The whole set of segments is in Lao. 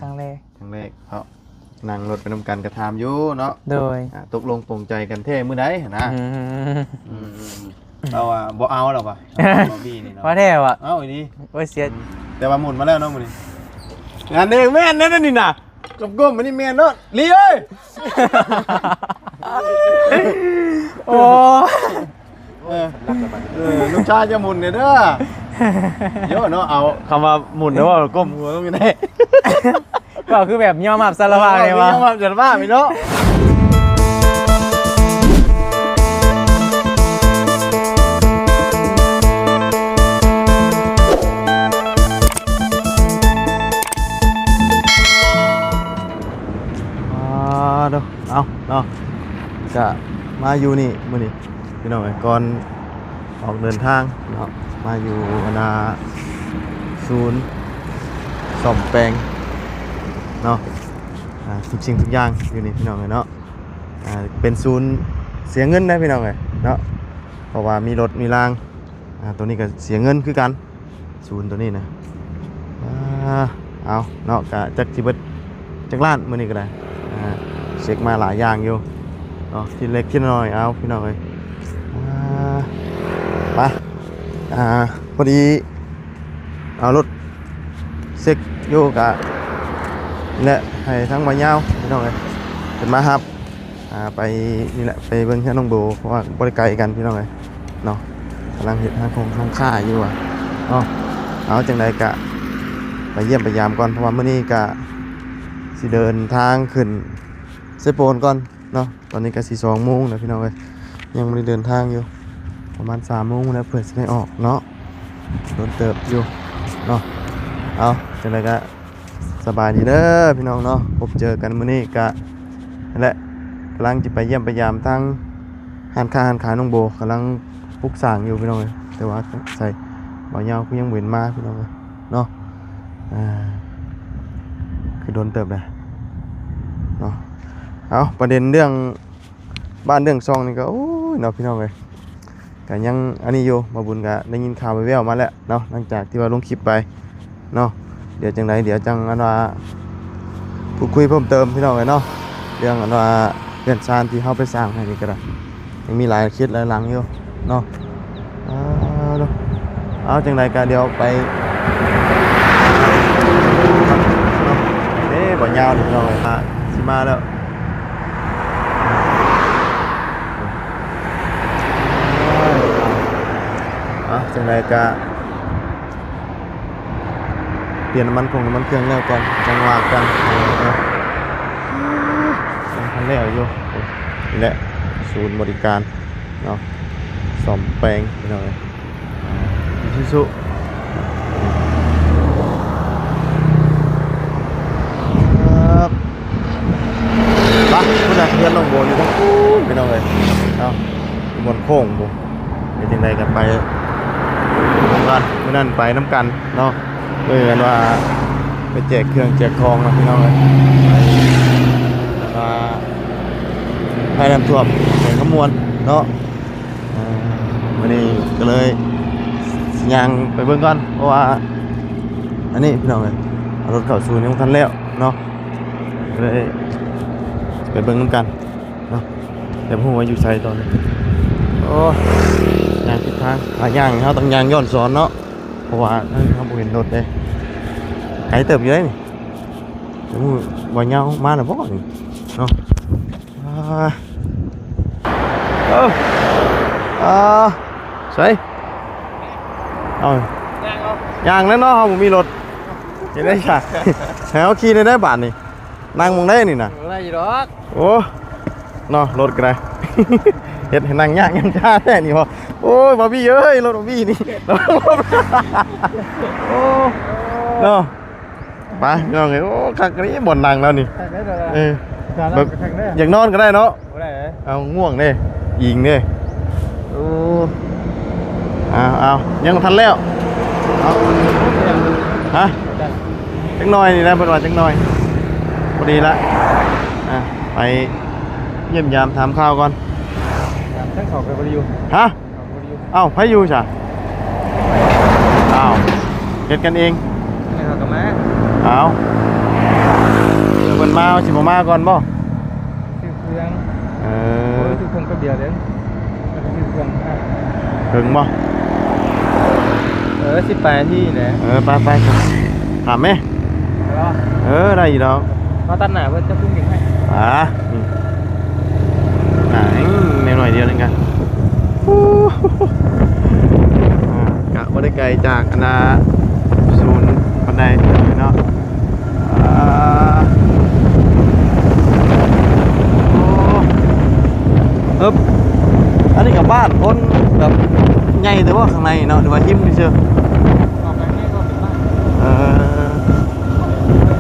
ຄັ້ງແລກ ຄັ້ງແລກເນາະ ນັ່ງລົດໄປນຳກັນກໍຖາມຢູ່ເນາະ ໂດຍ ອ່າ ຕົກລົງປົງໃຈກັນແທ້ມື້ໃດຫັ້ນນະ ອືມ ອືມ ເຮົາວ່າບໍ່ເອົາແລ້ວວ່າ ບໍ່ມີນີ້ເນາະ ວ່າແທ້ວ່າ ເອົາອີ່ຫຼີ ໂອ້ຍ ເສຍ ອືມ ແຕ່ວ່າໝຸນມາແລ້ວເນາະມື້ນີ້ ງານນີ້ແມ່ນແນ່ນີ້ນະ ກົມໆ ອັນນີ້ແມ່ນເນາະ ລີເອີຍ ໂອ້ ເອີ ເອີ ລູກຊາຍຈະໝຸນແດ່ເດີ ໂຍເນາະ ເອົາຄຳວ່າໝຸນແລ້ວກໍກົ້ມຫົວລົງຢູ່ແດ່ ເວົ້າຄືແບບຍອມຮັບສາລະພາບ ເອີ ນີ້ຫວາ ຍອມຮັບສາລະພາບນີ້ເນາະ ອ່າ ໂດ ເອົາເນາະ ກະມາຢູ່ນີ້ມື້ນີ້ ພີ່ນ້ອງເອີຍ ກ່ອນອອກເດີນທາງເນາະ ມາຢູ່ອັນນ່າ ສູນສ້ອມແປງເນາະ ອ່າ ທຸກສິ່ງທຸກຢ່າງຢູ່ນີ້ ພີ່ນ້ອງເອີຍເນາະ ອ່າ ເປັນສູນເສຍເງິນນະ ພີ່ນ້ອງເອີຍເນາະ ເພາະວ່າມີລົດມີລາງ ອ່າ ໂຕນີ້ກໍເສຍເງິນຄືກັນ ສູນໂຕນີ້ນະ ອ່າ ເອົາເນາະ ກະຈັກຊິເບິດຈັກລ້ານມື້ນີ້ກໍໄດ້ ອ່າ ເຊັກມາຫຼາຍຢ່າງຢູ່ເນາະ ທີເລັກທີນ້ອຍ ເອົາ ພີ່ນ້ອງເອີຍ ອ່າ ໄປ ອ່າ ພໍດີເອົາລົດເຊັກຢູ່ກະນີ້ແຫຼະ ໃຫ້ທາງບ່າວຍາວ ພີ່ນ້ອງເອີຍ ເພິ່ນມາຮັບ ອ່າ ໄປນີ້ແຫຼະ ໄປເບິ່ງເຮືອນນ້ອງໂບ ເພາະວ່າບໍ່ໄດ້ໄກກັນ ພີ່ນ້ອງເອີຍເນາະ ກຳລັງເຮັດຮ້ານຂອງຮ້ານຄ້າຢູ່ວ່າເນາະ ເອົາ ຈັ່ງໃດກະໄປຢ້ຽມໄປຢາມກ່ອນ ເພາະວ່າມື້ນີ້ກະຊິເດີນທາງຂຶ້ນເຊໂປນກ່ອນເນາະ ຕອນນີ້ກະຊິສອງໂມງແລ້ວ ພີ່ນ້ອງເອີຍ ຍັງບໍ່ໄດ້ເດີນທາງຢູ່ ປະມານສາມໂມງແລ້ວເພື່ອຊິໄດ້ອອກເນາະ ດົນເຕີບຢູ່ເນາະ ເອົາ ຈັ່ງໃດກະ ສະບາຍດີເດີພີ່ນ້ອງເນາະ ພົບເຈີກັນມື້ນີ້ກະນັ້ນແຫຼະ ກຳລັງຈະໄປຢ້ຽມໄປຢາມທາງຮ້ານຄ້າຮ້ານຂາຍນ້ອງໂບ ກຳລັງປຸກສ້າງຢູ່ພີ່ນ້ອງເອີຍ ແຕ່ວ່າໃສ ບ່າວຍາວຄືຍັງບໍ່ເຫັນມາພີ່ນ້ອງເອີຍເນາະ ອ່າ ຄືດົນເຕີບແລ້ວເນາະ ເອົາ ປະເດັນເລື່ອງບ້ານເລື່ອງຊ່ອງນີ້ກໍ ໂອ້ຍເນາະ ພີ່ນ້ອງເອີຍ ກະຍັງອັນນີ້ຢູ່ ບ່າວບຸນກະໄດ້ຍິນຂ່າວແວ່ວໆມາແລ້ວເນາະ ຫຼັງຈາກທີ່ວ່າລົງຄລິບໄປເນາະ ດຽວຈັ່ງໃດ ດຽວຈັ່ງອັນວ່າພູດຄຸຍເພີ່ມເຕີມພີ່ນ້ອງເອີຍເນາະ ເລື່ອງອັນວ່າເຮືອນຊານທີ່ເຮົາໄປສ້າງໃຫ້ນີ້ກໍໄດ້ ຍັງມີຫຼາຍເຂດຫຼາຍຫຼັງຢູ່ເນາະ ເອົາ ເອົາ ຈັ່ງໃດກະດຽວໄປ ເດ້ ບ່າວຍາວນີ້ພີ່ນ້ອງເອີຍ ຊິມາແລ້ວ ອ່າ ຈັ່ງໃດກະປ່ຽນນ້ຳມັນຄົງນ້ຳມັນເຄື່ອງແລ້ວກ່ອນ ຈັ່ງວ່າກັນເນາະ ຍັງບໍ່ທັນແລ້ວຢູ່ ນີ້ແຫຼະ ສູນບໍລິການເນາະ ສ້ອມແປງພີ່ນ້ອງເອີຍ ອີຊູຊູ ໄປ ພຸ້ນນະ ເຮືອນນ້ອງໂບຢູ່ທາງພຸ້ນພີ່ນ້ອງເອີຍເນາະ ຢູ່ບ່ອນໂຄ້ງພຸ້ນ ເປັນຈັ່ງໃດກໍໄປນຳກັນ ມື້ນັ້ນໄປນຳກັນເນາະ ມື້ອັນວ່າໄປແຈກເຄື່ອງແຈກຂອງນະພີ່ນ້ອງເອີຍ ໄປ ອ່າ ໄພນ້ຳຖ້ວມແຂວງຄຳມ່ວນເນາະ ອ່າ ມື້ນີ້ກໍເລີຍຊິຍ່າງໄປເບິ່ງກ່ອນ ເພາະວ່າອັນນີ້ພີ່ນ້ອງເອີຍ ເອົາລົດເຂົ້າສູນຍັງບໍ່ທັນແລ້ວເນາະ ກໍເລີຍໄປເບິ່ງນຳກັນເນາະ ແຕ່ບໍ່ຮູ້ວ່າຢູ່ໃສຕອນນີ້ ໂອ້ ຍ່າງຜິດທາງ ຖ້າຍ່າງເຮົາຕ້ອງຍ່າງຍ້ອນສອນເນາະ ເພາະວ່າທາງນີ້ເຮົາບໍ່ເຫັນລົດເດ້ ໄກເຕີບຢູ່ເດ້ນີ້ ບໍ່ຮູ້ວ່າຍາວມາແລ້ວບໍ່ນີ້ເນາະ ອ່າ ເອີ ອ່າ ໃສ ເອົາ ຍ່າງເອົາ ຍ່າງແລ້ວເນາະ ເຮົາບໍ່ມີລົດ ເຮັດໄດ້ຊະ ໃຫ້ເຮົາຂີ່ໄດ້ໄດ໋ບາດນີ້ ນັ່ງໝ່ອງໃດນີ້ນະ ໄດ້ຢູ່ດອກ ໂອ້ ເນາະ ລົດກໍໄດ້ ເຮັດໃຫ້ນັ່ງຍາກຍາມຊາແທ້ນີ້ບໍ ໂອ້ຍ ບ່າວບີເອີຍ ລົດບ່າວບີນີ້ ໂອ້ ເນາະ ໄປພີ່ນ້ອງເອີຍ ໂອ້ ຄັກອີ່ຫຼີບ່ອນນັ່ງແລ້ວນີ້ ຄັກເດ້ ເອີ ສາລະ ແບບ ຄັກເດ້ ຢາກນອນກໍໄດ້ເນາະ ບໍ່ໄດ້ເດ້ ເອົາ ງ່ວງເດ້ ອີງເດ້ ໂອ້ ເອົາ ເອົາ ຍັງບໍ່ທັນແລ້ວ ເອົາ ຮະ ຈັກໜ່ອຍນີ້ແຫຼະ ເພິ່ນວ່າຈັກໜ່ອຍ ພໍດີລະ ອ່າ ໄປຢ້ຽມຢາມຖາມຂ່າວກ່ອນ ຢາມທັງສອງກໍບໍ່ໄດ້ຢູ່ ຮະ ເອົາ ໃຜຢູ່ຊະ ເອົາ ເຮັດກັນເອງ ເຂົາກໍມາ ເອົາ ຊິບໍ່ມາກ່ອນບໍ່? ຊື້ເຄື່ອງ. ເອີ ໂອ້ຍ ຊື້ເຄື່ອງແປັບດຽວເດ້. ຊື້ເຄື່ອງ. ເຖິງບໍ່? ເອີ ສິບປາຍນາທີແຫຼະ. ເອີ ໄປໆ ຖາມແມ. ເອີ ໄດ້ຢູ່ດອກ. ມາຕັດໜ້າເພິ່ນ ຈະປຸງຫຍັງໃຫ້. ອ່າ ໜ້າແໜ້ໜ້ອຍດຽວໜຶ່ງກະ ອ່າ ກະບໍ່ໄດ້ໄກຈາກອັນນ່າ ສູນປານໃດເນາະ. ອ່າ ໂອ້ ເອີບ ອັນນີ້ກໍບ້ານຄົນແບບໃຫຍ່ແຕ່ວ່າຂ້າງໃນເນາະ ຫຼືວ່າຮິມຊື່ໆ? ເອີ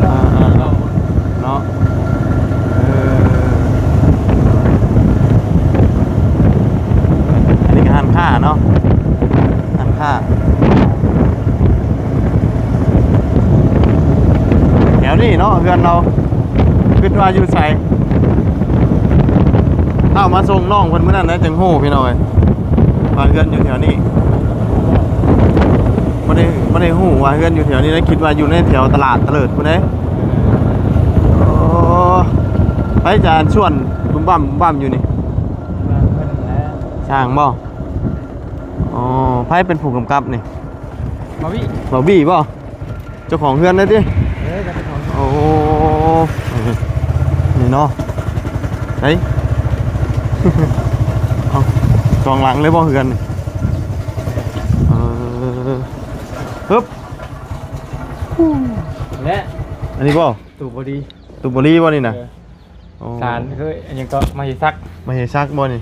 ອ່າໆ ເນາະ. ເອີ ອັນນີ້ກໍຮ້ານຄ້າເນາະ ຮ້ານຄ້າ ແຖວນີ້ເນາະ ເຮືອນລາວ. ຄິດວ່າຢູ່ໃສ? ເອົາມາສົ່ງນ້ອງເພິ່ນມື້ນັ້ນນະ ຈຶ່ງຮູ້ພີ່ນ້ອງເອີຍ ວ່າເຮືອນຢູ່ແຖວນີ້. ບໍ່ໄດ້ ບໍ່ໄດ້ຮູ້ວ່າເຮືອນຢູ່ແຖວນີ້ນະ ຄິດວ່າຢູ່ໃນແຖວຕະຫຼາດຕະເຫຼີດພຸ້ນເດ້. ໂອ້ ໃຜຈະຊວນບຸ້ມບັ້ມບຸ້ມບັ້ມຢູ່ນີ້? ຊ່າງບໍ່? ອໍ ໃຜເປັນຜູ້ກຳກັບນີ້? ບ່າວບີ້. ບ່າວບີ້ບໍ່? ເຈົ້າຂອງເຮືອນເລີຍຕິ? ເອີ ເຈົ້າຂອງ. ໂອ້ ນີ້ເນາະ ໄປ ເອົາ ສອງຫຼັງເລີຍບໍ່ເຮືອນ? ເອີ ຮຶບ ແລະ ອັນນີ້ບໍ່? ຕູບໍລີ. ຕູບໍລີບໍ່ນີ້ນະ? ເອີ ໂອ້ ສານຄືຫຍັງເກາະ ມະເຫສັກ. ມະເຫສັກບໍ່ນີ້?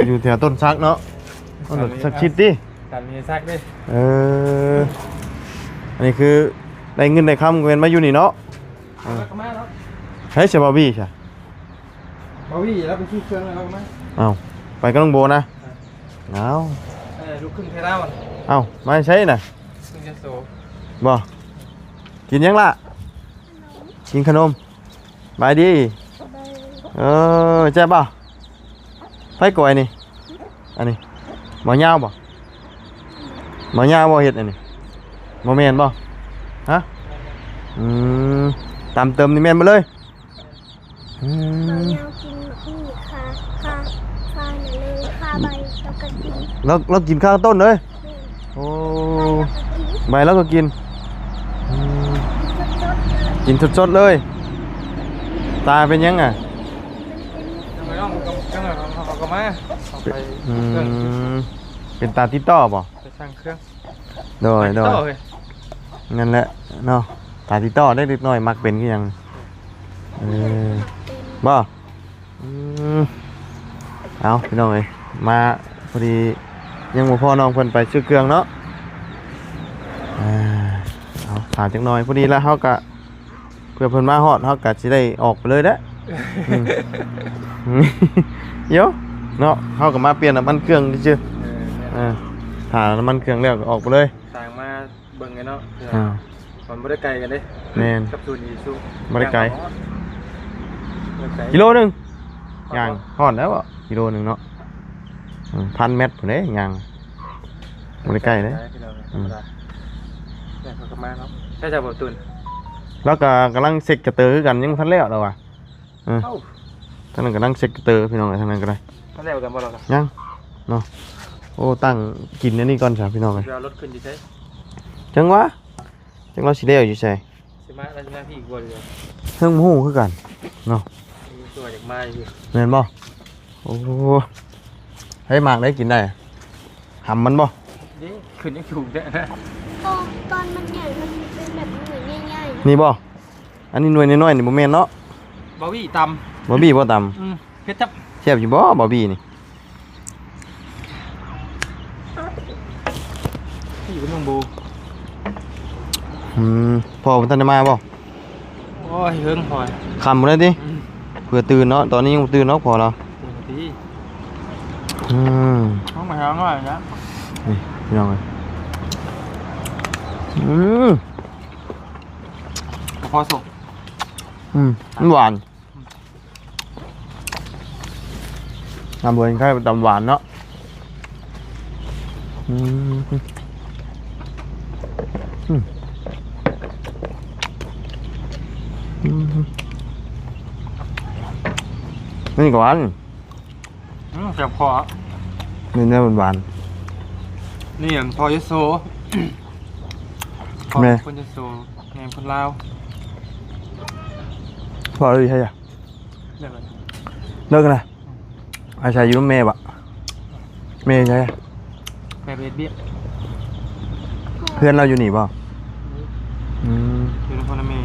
ຢູ່ແຖວຕົ້ນສັກເນາະ. ສານ ສັກສິດຕິ? ສານມະເຫສັກເດ້. ເອີ ອັນນີ້ຄືໄດ້ເງິນໄດ້ຄຳກໍແມ່ນມາຢູ່ນີ້ເນາະ. ເອີ ແລ້ວກໍມາເນາະ. ໃສຊະ ບ່າວບີ້ຊະ? ບ່າວບີ້ລາວໄປຊື້ເຄື່ອງແລ້ວລາວກໍມາ. ເອົ້າ ໄປກັບນ້ອງໂບນະ? ເອີ ເອົ້າ ເອີ ລູກຄຶ່ງໄທລາວ. ເອົ້າ ມາໃສນະ? ເພິ່ນຈະໂສ. ບໍ່ ກິນຫຍັງລະ? ກິນຂະໜົມ. ສະບາຍດີ. ສະບາຍດີ. ເອີ ແຊບບໍ່? ໃຜກ້ອຍນີ້? ອັນນີ້ ບໍ່ຍາວບໍ່? ບໍ່ຍາວບໍ່ເຮັດອັນນີ້? ບໍ່ແມ່ນບໍ່? ຮະ? ອືມ ຕຳເຕີມນີ້ແມ່ນໝົດເລີຍ? ອືມ ບໍ່ຍາວກິນໝາກຫຸ່ງຄາ ຄາ ຄາຫຍັງເລີຍ ຄາໃບແລ້ວກໍກິນ. ລາວ ລາວກິນຄາຕົ້ນເລີຍ? ໂອ້ ໃບລາວກໍກິນ. ອືມ ກິນສົດໆເລີຍ ກິນສົດໆເລີຍ. ຕາເປັນຫຍັງອະ? ອືມ ເປັນຕາຕິດຕໍ່ບໍ່? ໄປສັ່ງເຄື່ອງ. ໂດຍ ຕາຕິດຕໍ່ເລີຍ. ນັ້ນແຫຼະເນາະ ຕາຕິດຕໍ່ເດ້ ເດັກນ້ອຍມັກເປັນຄືຫຍັງ. ເອີ ບໍ່? ອືມ ເອົາ ພີ່ນ້ອງເອີຍ ມາພໍດີ ຍັງບໍ່ພໍນ້ອງເພິ່ນໄປຊື້ເຄື່ອງເນາະ. ອ່າ ເອົາ ຖ້າຈັກໜ່ອຍ ພໍດີລະເຮົາກະ ເພື່ອເພິ່ນມາຮອດ ເຮົາກະຊິໄດ້ອອກໄປເລີຍແຫຼະ. ອືມ ໂຢ ເນາະ ເຮົາກະມາປ່ຽນນ້ຳມັນເຄື່ອງຊື່ໆ. ເອີ ຖ້ານ້ຳມັນເຄື່ອງແລ້ວກະອອກໄປເລີຍ ສ້າງມາ ເບິ່ງກັນເນາະ. ອ່າ ມັນບໍ່ໄດ້ໄກກັນເດ້. ແມ່ນ ກັບສູນອີຊູ ບໍ່ໄດ້ໄກ ບໍ່ໄດ້ໄກ ກິໂລໜຶ່ງ. ຍ່າງຮອດແລ້ວບໍ່ ກິໂລໜຶ່ງເນາະ. ອືມ ພັນແມັດພຸ້ນເດ້ຍ່າງ ບໍ່ໄດ້ໄກເດ້. ອືມ ແລ້ວເຂົາກໍມາເນາະ. ໃຊ່ ເຈົ້າບໍ່ຕູນ ລາວກໍກຳລັງເຊັກກະເຕີຄືກັນ ຍັງບໍ່ທັນແລ້ວລາວວ່າ. ເອີ ເອົ້າ ທາງນັ້ນກຳລັງເຊັກກະເຕີພີ່ນ້ອງເອີຍ ທາງນັ້ນກໍໄດ້. ມາແລ້ວກັນບໍ່ລາວກໍ ຍັງເນາະ. ໂອ້ ຕັ້ງກິນອັນນີ້ກ່ອນຊະພີ່ນ້ອງເອີຍ. ເອົາລົດຂຶ້ນຢູ່ໃສ? ຈັ່ງຫວະ ຈັກລາວຊິແລ້ວຢູ່ໃສ? ຊິມາ ລາວຊິມາພີ້ອີກບໍ່ ຫຼືວ່າ ເທິງບໍ່ຮູ້ຄືກັນເນາະ. ມີຕົວຢາກມາຢູ່ ແມ່ນບໍ່? ໂອ້ ໃຫ້ໝາກໄດ້ກິນໄດ້ ຫຳມັນບໍ່? ເດ້ ຂຶ້ນຍັງສູງແທ້ນະ. ຕອນ ຕອນມັນໃຫຍ່ ມັນເປັນແບບໜ່ວຍໃຫຍ່ໆ ນີ້ບໍ່? ອັນນີ້ໜ່ວຍນ້ອຍໆນີ້ບໍ່ແມ່ນເນາະ. ບາວບີ້ຕຳ ບາວບີ້ບໍ່ຕຳ. ອືມ ເຜັດຈັບ. ແຊບຢູ່ບໍ່ບາວບີ້ນີ້? ຢູ່ກັບນ້ອງໂບ. ອືມ ພໍ່ບໍ່ທັນໄດ້ມາບໍ່? ໂອ້ຍ ເຫິງພໍ ຄ່ຳພຸ້ນແຫຼະຕິ. ອືມ ເພື່ອຕື່ນເນາະ ຕອນນີ້ຍັງບໍ່ຕື່ນເນາະພໍ່ລາວ. ຕື່ນຕິ. ອືມ ຫ້ອງໄປທາງໜ້ອຍນະ ນີ້ພີ່ນ້ອງເອີຍ. ອືມ ພໍສົມ. ອືມ ມັນຫວານ. ອືມ ຕຳບໍ່ເຫັນໄຂ່ ຕຳຫວານເນາະ. ອືມ ອືມ ອືມ. ນີ້ກໍຫວານ ອືມ ແຊບຄໍ່ ນີ້ແນວຫວານໆ ນີ້ພໍ່ຍະໂສ ພໍ່ ແມ່ ຄົນຍະໂສ ແມ່ຄົນລາວ ພໍ່ຢູ່ໃສອະ? ເລີກແລ້ວ ເລີກແລ້ວ ອາໄສຢູ່ນຳແມ່ບໍ? ແມ່ໃສ? ແມ່ໄປເຮັດວຽກ ເພື່ອນລາວຢູ່ນີ້ບໍ? ອືມ ຢູ່ນຳພໍ່ນຳແມ່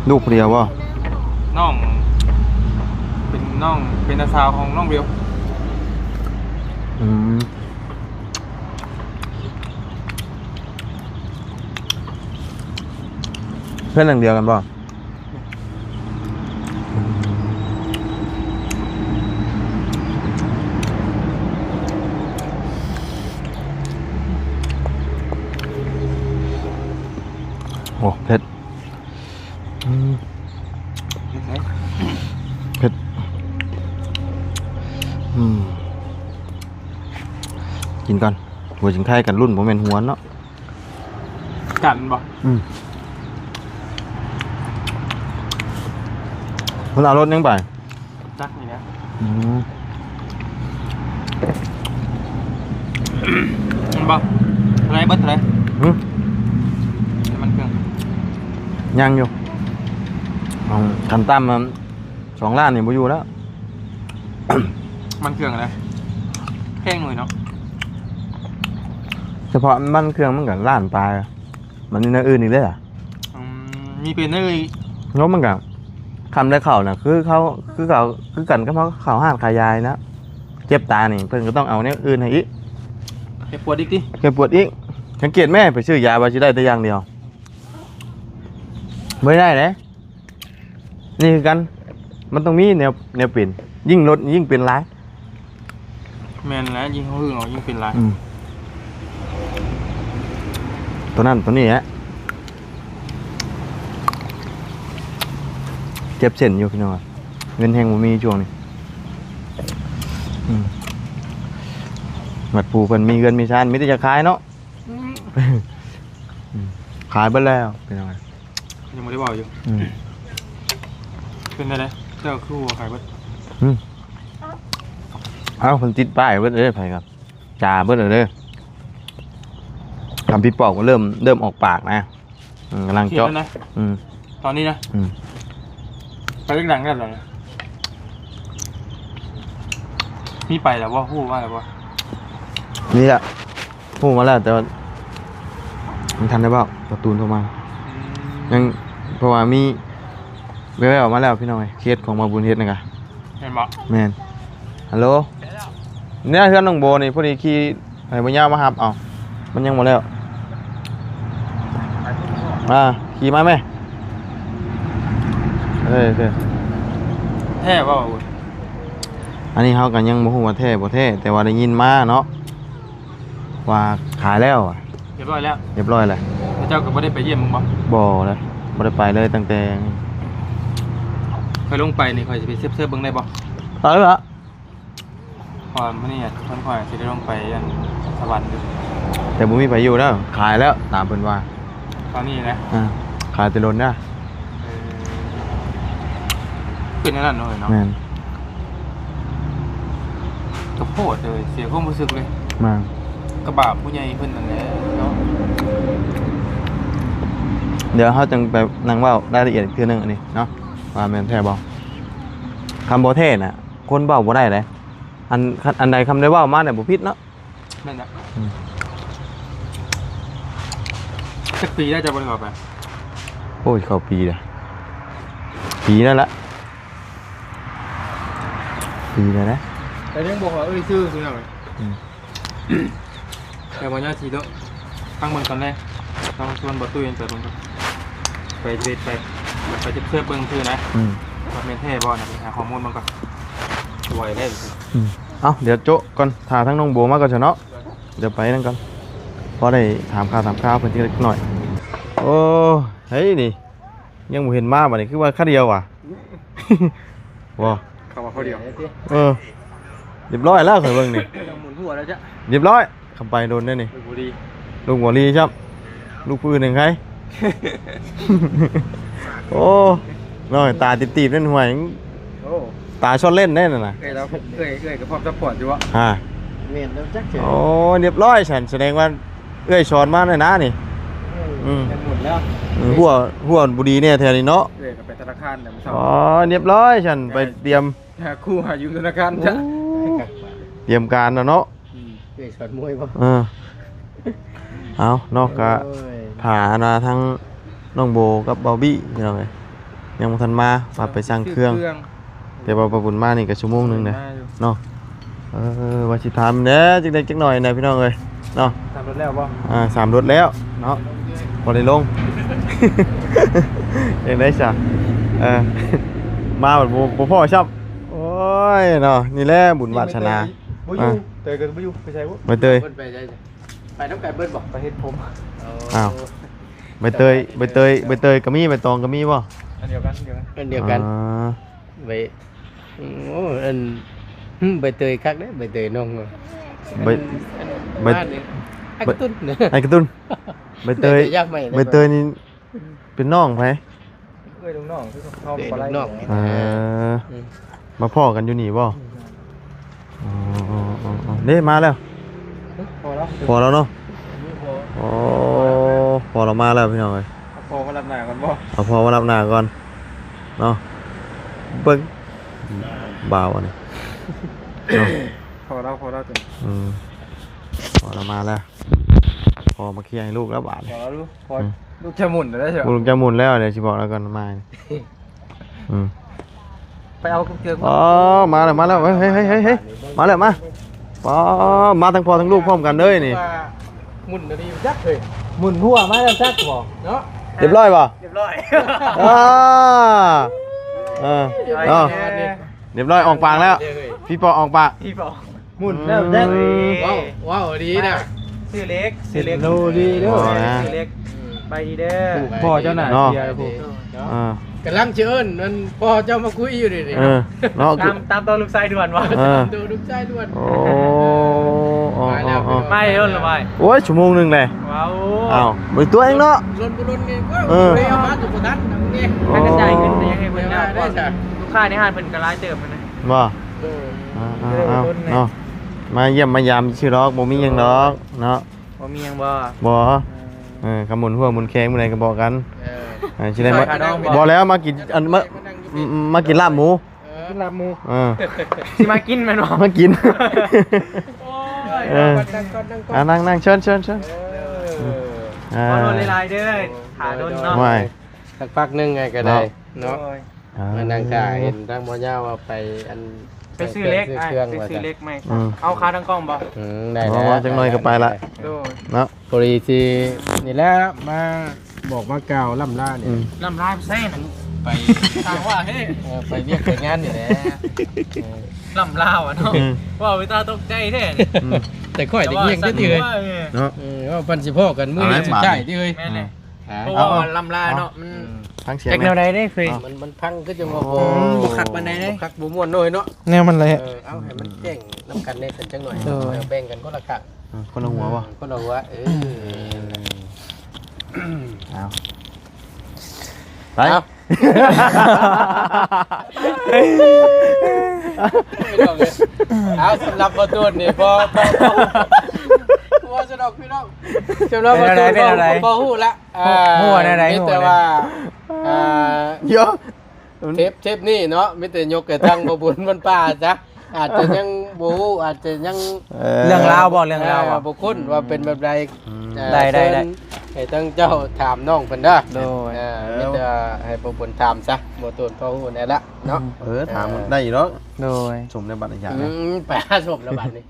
ລູກຜູ້ດຽວບໍ? ນ້ອງ ເປັນນ້ອງ ເປັນນ້າສາວຂອງນ້ອງເບວ ອືມ ເພື່ອນຫຼັງດຽວກັນບໍ? ໂອ້ ເຜັດ ອືມ ເຜັດ ອືມ ກິນກ່ອນ ຫົວຊິງໄທກັນລຸ້ນ ບໍ່ແມ່ນຫົວເນາະ. ກັນບໍ່? ອືມ ເພິ່ນເອົາລົດຫຍັງໄປ? ຈັກນີ້ແຫຼະ ອືມ ເຫັນບໍ່? ເທົ່າໃດ ເບິດເທົ່າໃດ? ຫື? ນ້ຳມັນເຄື່ອງ ຍັງຢູ່ ຄັນຕ່ຳ ສອງລ້ານນີ້ບໍ່ຢູ່ແລ້ວ ມັນເຄື່ອງນະ ແພງເລີຍເນາະ ສະເພາະມັນເຄື່ອງມັນກໍລ້ານປາຍ ມັນມີແນວອື່ນອີກເດ້ລະ ອືມ ມີເປັນແນວອື່ນອີກ ເນາະ ມັນກໍ ຄັນໄດ້ເຂົ້ານະ ຄືເຂົາ ຄືເຂົາ ຄືກັນກັບເຮົາເຂົ້າຮ້ານຂາຍຢານະ ເຈັບຕານີ້ເພິ່ນກໍຕ້ອງເອົາແນວອື່ນໃຫ້ອີກ ແກ້ປວດອີກຕິ ແກ້ປວດອີກ ສັງເກດແມ້ ໄປຊື້ຢາວ່າຊິໄດ້ແຕ່ຢ່າງດຽວ ບໍ່ໄດ້ເດ້. ນີ້ຄືກັນ ມັນຕ້ອງມີແນວ ແນວເປັນ ຍິ່ງລົດຍິ່ງເປັນຫຼາຍ ແມ່ນແຫຼະ ຍິ່ງເຮົາຫຶງເອົາຍິ່ງເປັນຫຼາຍ ອືມ ຕົວນັ້ນຕົວນີ້ແຫຼະ ເຈັບເສັ້ນຢູ່ພີ່ນ້ອງ ເງິນແຮງບໍ່ມີຊ່ວງນີ້ ອືມ ບັດຜູ້ເພິ່ນມີເຮືອນມີຊານ ມີແຕ່ຈະຂາຍເນາະ ອືມ ອືມ ຂາຍເບິດແລ້ວພີ່ນ້ອງ ຍັງບໍ່ໄດ້ເວົ້າຢູ່ ອືມ ເປັນຈັ່ງໃດ ເຈົ້າຄືວ່າຂາຍເບິດ ອືມ ເອົ້າ ເພິ່ນຕິດປ້າຍເບິດເດ້ ໃຜກໍຈ່າເບິດແລ້ວເດ້ ຄຳພິປອກກໍເລີ່ມ ເລີ່ມອອກປາກນະ ອືມ ກຳລັງເຈາະ ອືມ ຕອນນີ້ນະ ອືມ ໄປເລື່ອງດັງແລ້ວເນາະ ມີໄປແລ້ວບໍ່? ຮູ້ມາແລ້ວບໍ່? ນີ້ລະ ຮູ້ມາແລ້ວ ແຕ່ວ່າຍັງທັນໄດ້ເວົ້າ ປະຕູນໂທມາ ອືມ ຍັງ ເພາະວ່າມີແວ່ວໆມາແລ້ວພີ່ນ້ອງເອີຍ ເຄສຂອງບ່າວບຸນເຮັດນັ້ນກະ ແມ່ນບໍ່? ແມ່ນ ຮັລໂຫຼ ນີ້ເຮືອນນ້ອງໂບນີ້ ພໍດີຂີ່ໃຫ້ບ່າວຍາວມາຮັບ ເອົ້າ ມັນຍັງບໍ່ແລ້ວ ອ່າ ຂີ່ມາແມ້ ເອີ ໂອເຄ ແທ້ບໍ່? ອັນນີ້ເຮົາກໍຍັງບໍ່ຮູ້ວ່າແທ້ບໍ່ແທ້ ແຕ່ວ່າໄດ້ຍິນມາເນາະ ວ່າຂາຍແລ້ວ ຮຽບຮ້ອຍແລ້ວ ຮຽບຮ້ອຍແລ້ວ ແລ້ວເຈົ້າກໍບໍ່ໄດ້ໄປຢ້ຽມມັນບໍ່? ບໍ່ເລີຍ ບໍ່ໄດ້ໄປເລີຍຕັ້ງແຕ່ ຂ້ອຍລົງໄປນີ້ ຂ້ອຍຊິໄປເຊີບໆເບິ່ງໄດ້ບໍ່? ໄດ້ລະ ເພາະວ່າມື້ນີ້ເພິ່ນຂ້ອຍຊິໄດ້ລົງໄປອັນສະຫວັນຢູ່ ແຕ່ບໍ່ມີໃຜຢູ່ແລ້ວ ຂາຍແລ້ວ ຕາມເພິ່ນວ່າ ຕອນນີ້ນະ ອ່າ ຂາຍແຕ່ດົນນະ ເອີ ເປັນອັນນັ້ນເນາະ ເນາະ ແມ່ນ ກະໂພດເລີຍ ເສຍຄວາມຮູ້ສຶກເລີຍ ແມ່ນ ກະບາບຜູ້ໃຫຍ່ເພິ່ນນັ້ນແຫຼະເນາະ ດຽວເຮົາຈັ່ງໄປນັ່ງເວົ້າລາຍລະອຽດອີກເທື່ອໜຶ່ງອັນນີ້ເນາະ ວ່າແມ່ນແທ້ບໍ່ ຄັນບໍ່ແທ້ນະ ຄົນເວົ້າບໍ່ໄດ້ເດ້ ອັນ ອັນໃດຄຳໃດເວົ້າມານີ້ບໍ່ຜິດເນາະ ແມ່ນລະ ອືມ ຈັກປີແລ້ວເຈົ້າບໍ່ໄດ້ເຂົ້າໄປ? ໂອ້ຍ ເຂົ້າປີແລ້ວ ປີນັ້ນລະ ປີນັ້ນແຫຼະ ແຕ່ຍັງບໍ່ຂໍເອີ່ຍຊື່ ອືມ ແຕ່ວ່າຍາຊິເນາະ ຟັງເບິ່ງຕອນແລງ ຕ້ອງຊວນບໍ່ຕຸ້ຍໄປເບິ່ງກ່ອນ ໄປເຮັດ ໄປ ໄປເຊີບເບິ່ງຊື່ນະ ອືມ ວ່າແມ່ນແທ້ບໍ່ນະ ໄປຫາຂໍ້ມູນເບິ່ງກ່ອນ ໄວເດ້ ອືມ ເອົ້າ ດຽວໂຈະກ່ອນ ຖ້າທາງນ້ອງໂບມາກ່ອນຊະເນາະ ດຽວໄປນັ້ນກ່ອນ ພໍໄດ້ຖາມຂ່າວຖາມຄາວເພິ່ນຈັກເລັກນ້ອຍ ໂອ້ ເຮີ້ຍ ນີ້ ຍັງບໍ່ເຫັນມາ ບາດນີ້ຄືວ່າຄາດຽວຫວາ ບໍ່ ເຂົ້າມາຄົນດຽວ ເອີ ຮຽບຮ້ອຍແລ້ວ ຂ້ອຍເບິ່ງນີ້ ຍັງໝູນຫົວແລ້ວຈ້ະ ຮຽບຮ້ອຍ ຄຳໄປດົນແລ້ວນີ້ ລູກບໍ່ດີ ລູກບໍ່ດີຊ້ຳ ລູກຜູ້ອື່ນແຮ່ງໃຄ ໂອ້ ນ້ອຍຕາຕີບໆນັ້ນ ຫ້ວຍ ໂອ້ ຕາຊອນເຫຼັ້ນໄດ້ນັ້ນນະ. ເອື້ອຍລາວ ເອື້ອຍ ເອື້ອຍກໍພ້ອມຊັບພອດຢູ່ບໍ່? ອ່າ ແມ່ນແລ້ວຈັກເທື່ອ. ໂອ້ຍ ລຽບຮ້ອຍຊັ້ນ ສະແດງວ່າເອື້ອຍສອນມາແລ້ວນະນີ້. ອືມ ອືມ ແມ່ນໝົດແລ້ວ. ອືມ ຫົວ ຫົວບໍ່ດີແນ່ແຖວນີ້ເນາະ. ເອື້ອຍກໍໄປທະນາຄານແລ້ວມື້ເຊົ້າ. ອໍ ລຽບຮ້ອຍຊັ້ນ ໄປຕຽມ ຫາຄູຫາຢູ່ທະນາຄານ. ໂອ້ ຕຽມການແລ້ວເນາະ. ອືມ ເອື້ອຍສອນມວຍບໍ່? ເອີ ເອົາເນາະ ກະ ໂອ້ຍ ຖ້າອັນວ່າທາງນ້ອງໂບກັບເບົາບີ້ ພີ່ນ້ອງເອີຍ ຍັງບໍ່ທັນມາ ວ່າໄປສັ່ງເຄື່ອງ ຊື້ເຄື່ອງ ແຕ່ວ່າບໍ່ບຸນມານີ້ກະຊົ່ວໂມງໜຶ່ງແຫຼະ ມາຢູ່ ເນາະ. ເອີ ວ່າຊິຖາມແດ່ ຈັກເລັກຈັກໜ້ອຍນະ ພີ່ນ້ອງເອີຍເນາະ. ສາມລົດແລ້ວບໍ່? ອ່າ ສາມລົດແລ້ວເນາະ ບໍ່ໄດ້ລົງ ຈັ່ງໃດຊະ? ເອີ ມາບັດບໍ່ ບໍ່ພໍ້ຊ້ຳ. ໂອ້ຍເນາະ ນີ້ແຫຼະບຸນວາດສະໜາ. ບໍ່ຢູ່ ອ່າ ເຕີຍກໍບໍ່ຢູ່ ໄປໃສບໍ່? ໃບເຕີຍ ເພິ່ນໄປໃສ? ໄປນຳກັນເບິດບໍ່? ໄປເຮັດຜົມ. ອ້າວ ໃບເຕີຍ ໃບເຕີຍ ໃບເຕີຍກໍມີ ໃບຕອງກໍມີບໍ່? ອັນດຽວກັນ ອັນດຽວກັນ ອັນດຽວກັນ. ອ່າ ໃບ ໂອ້ ອັນ ຫຶ ໃບເຕີຍຄັກເດ້ ໃບເຕີຍນ້ອງ. ໃບ ອັນ ໃບ ບ້ານນີ້ ອ້າຍກະຕຸ້ນ ອ້າຍກະຕຸ້ນ ໃບເຕີຍ ໃບເຕີຍນີ້ ເປັນນ້ອງໃຜ? ເອື້ອຍລູກນ້ອງ ຄືເຂົາ ເອື້ອຍລູກນ້ອງ. ເອີ ອືມ ມາພໍ້ກັນຢູ່ນີ້ບໍ່? ອືມ ອໍ ເດ້ ມາແລ້ວ ພໍ້ແລ້ວ ພໍ້ແລ້ວເນາະ. ອໍ ພໍ້ລາວມາແລ້ວ ພີ່ນ້ອງເອີຍ. ເອົາພໍ່ມາຮັບໜ້າກ່ອນບໍ່? ເອົາພໍ່ມາຮັບໜ້າກ່ອນເນາະ. ເບິ່ງບ່າວອັນນີ້ເນາະ ພໍ້ລາວ ພໍ້ລາວຕົວນີ້. ອືມ ພໍ້ລາວມາແລ້ວ ພໍ່ມາເຄຍໃຫ້ລູກແລ້ວບາດນີ້. ພໍ້ລາວ ພໍ່ ອືມ ລູກຈະໝຸ່ນແລ້ວເຈົ້າ ລູກຈະໝຸ່ນແລ້ວ ດຽວຊິບອກລາວກ່ອນມາ. ອືມ ໄປເອົາເກີບ. ອໍ ມາແລ້ວ ມາແລ້ວ ເຮີ້ຍ ເຮີ້ຍ ເຮີ້ຍ ມາແລ້ວ ມາ. ອໍ ມາທັງພໍ່ທັງລູກພ້ອມກັນເລີຍນີ້. ໝຸ່ນດີຈັກເຮີ້ຍ ໝຸ່ນຫົວມາແລ້ວຈັກບໍ່ເນາະ. ລຽບຮ້ອຍບໍ່? ລຽບຮ້ອຍ. ອ່າ ເອີ ເນາະ ລຽບຮ້ອຍ ອອກປາກແລ້ວ ພີ່ປອກອອກປາກ ພີ່ປອກ. ໝຸ່ນແລ້ວແຊກ. ອືມ ເວົ້າ ເວົ້າດີນະ ຊື່ເລັກ ຊື່ເລັກ. ໂລດີເດີ ຊື່ເລັກ. ອືມ ໄປດີເດີ ພໍ່ເຈົ້າໜ້າເສຍຜູ້. ເອີ ກຳລັງຊິເອີ້ນອັນພໍ່ເຈົ້າມາຄຸຍຢູ່ນີ້. ເອີ ເນາະ ຕາມ ຕາມຕໍ່ລູກຊາຍດ່ວນວ່າ. ເອີ ຕາມຕໍ່ລູກຊາຍດ່ວນ. ໂອ້ ໄປແລ້ວ ໄປໂດນລະໄປ. ໂອ້ຍ ຊົ່ວໂມງໜຶ່ງແຫຼະ. ວ້າວ ອ້າວ ບໍ່ໄດ້ຕົວະເອງເນາະ. ລົນບໍ່ລົນນີ້ ເອີ ເອົາມາຢູ່ບໍ່ທັນນະມື້ນີ້. ໂອ້ ໃຫ້ກະຈ່າຍເງິນໄປຫຍັງໃຫ້ເພິ່ນແລ້ວ ເພາະລູກຄ້າໃນຮ້ານເພິ່ນກໍຫຼາຍເຕີບຫັ້ນນະ. ບໍ່ ເອີ ອ່າໆ ເນາະ ມາຢ້ຽມມາຢາມຊື່ດອກ ບໍ່ມີຫຍັງດອກເນາະ. ບໍ່ມີຫຍັງບໍ່? ບໍ່ ເອີ ເອີ ຄຳໝູນຫົວໝູນແຂງມື້ໃດກໍບອກກັນ. ເອີ ເອີ ຊິໄດ້ມາ ບໍ່ແລ້ວ ມາກິນ ອັນ ມາ ມາກິນລາບໝູ. ເອີ ກິນລາບໝູ. ເອີ ຊິມາກິນແມ່ນບໍ່? ມາກິນ. ໂອ້ຍ ເອີ ນັ່ງກ່ອນ ນັ່ງກ່ອນ ອ່າ ນັ່ງໆ ເຊີນ ເຊີນ ເຊີນ. ເອີ ເອີ ຂໍໂທດຫຼາຍໆເດີ ຖ້າດົນເນາະ. ໂອ້ຍ ສັກພັກໜຶ່ງໄງກໍໄດ້ເນາະ ເນາະ. ໂດຍ ອ່າ ມານັ່ງຖ້າເຫັນທາງໝໍຍາວວ່າໄປອັນ ໄປຊື້ເຫຼັກ ໄປຊື້ເຄື່ອງ ໄປຊື້ເຫຼັກໃໝ່. ອືມ ເອົາຂາຕັ້ງກ້ອງບໍ່? ອືມ ໄດ້ແລ້ວ ຈັກໜ້ອຍກໍໄປລະ. ໂດຍ ເນາະ ພໍດີຊິນີ້ແຫຼະ ມາບອກມາກ່າວລ່ຳລານີ້. ອືມ ລ່ຳລາໃສນັ້ນ ໄປຕ່າງວ່າເຮີ້ຍ ເອີ ໄປວຽກໄປງານນີ້ແຫຼະ. ເອີ ລ່ຳລາວ່າເນາະ. ອືມ ເວົ້າໄປຕາຕົກໃຈແທ້ນີ້. ອືມ ແຕ່ຂ້ອຍໄດ້ຍິນຢູ່ຕິເຮີ້ຍ ເນາະ. ເອີ ວ່າເພິ່ນຊິພໍ້ກັນມື້ສຸດທ້າຍຕິເຮີ້ຍ. ແມ່ນແຫຼະ ເອີ ເພາະວ່າ ເອົາ ວ່າລ່ຳລາເນາະ ມັນ ຟັງສຽງ ຈັກແນວໃດເດ້ເຄີຍ ມັນ ມັນຟັງຄືຈັ່ງວ່າ ອືມ ບໍ່ ບໍ່ຄັກປານໃດເດ້ ບໍ່ຄັກບໍ່ມ່ວນໜ້ອຍເນາະ ແນວມັນແຫຼະ. ເອີ ເອົາໃຫ້ມັນແຈ້ງນຳກັນແດ່ສັນຈັກໜ້ອຍ. ໂດຍ ເອີ ແບ່ງກັນຄົນລະຂ້າງ. ອືມ ຄົນລະຫົວບໍ່? ຄົນລະຫົວ. ເອີ ເອີ ເອົາ ໄປ ເອົາ ເອົາ ສຳລັບບໍ່ໂຕນນີ້ ພໍ ພໍ ພໍ ພໍສະດອກພີ່ນ້ອງ. ສຳລັບບໍ່ໂຕນ ເປັນແນວໃດ ເປັນແນວໃດ ພໍຮູ້ລະ. ອ່າ ຮູ້ແນວໃດ ມີແຕ່ວ່າ ຮູ້ແນວໃດ ອ່າ ດຽວ ເທບ ເທບນີ້ເນາະ ມີແຕ່ຍົກໃຫ້ທາງບໍ່ບຸນເພິ່ນປາຊະ ອາດຈະຍັງບໍ່ຮູ້ ອາດຈະຍັງ ເອີ ເລື່ອງລາວບໍ່ ເລື່ອງລາວບໍ່ ເອີ ບໍ່ຄຸ້ນວ່າເປັນແບບໃດ. ອືມ ອ່າ ໄດ້ ໄດ້ ເຊີນ ໄດ້ ໃຫ້ທາງເຈົ້າຖາມນ້ອງເພິ່ນເດີ. ໂດຍ ເອີ ມີແຕ່ໃຫ້ບໍ່ບຸນຖາມຊະ ບໍ່ໂຕນພໍຮູ້ແນ່ລະເນາະ. ອືມ ເອີ ຖາມ ເອີ ໄດ້ຢູ່ດອກ. ໂດຍ ສົມໃນບັດນີ້. ອືມ ໄປຫາສົມໃນບັດນີ້.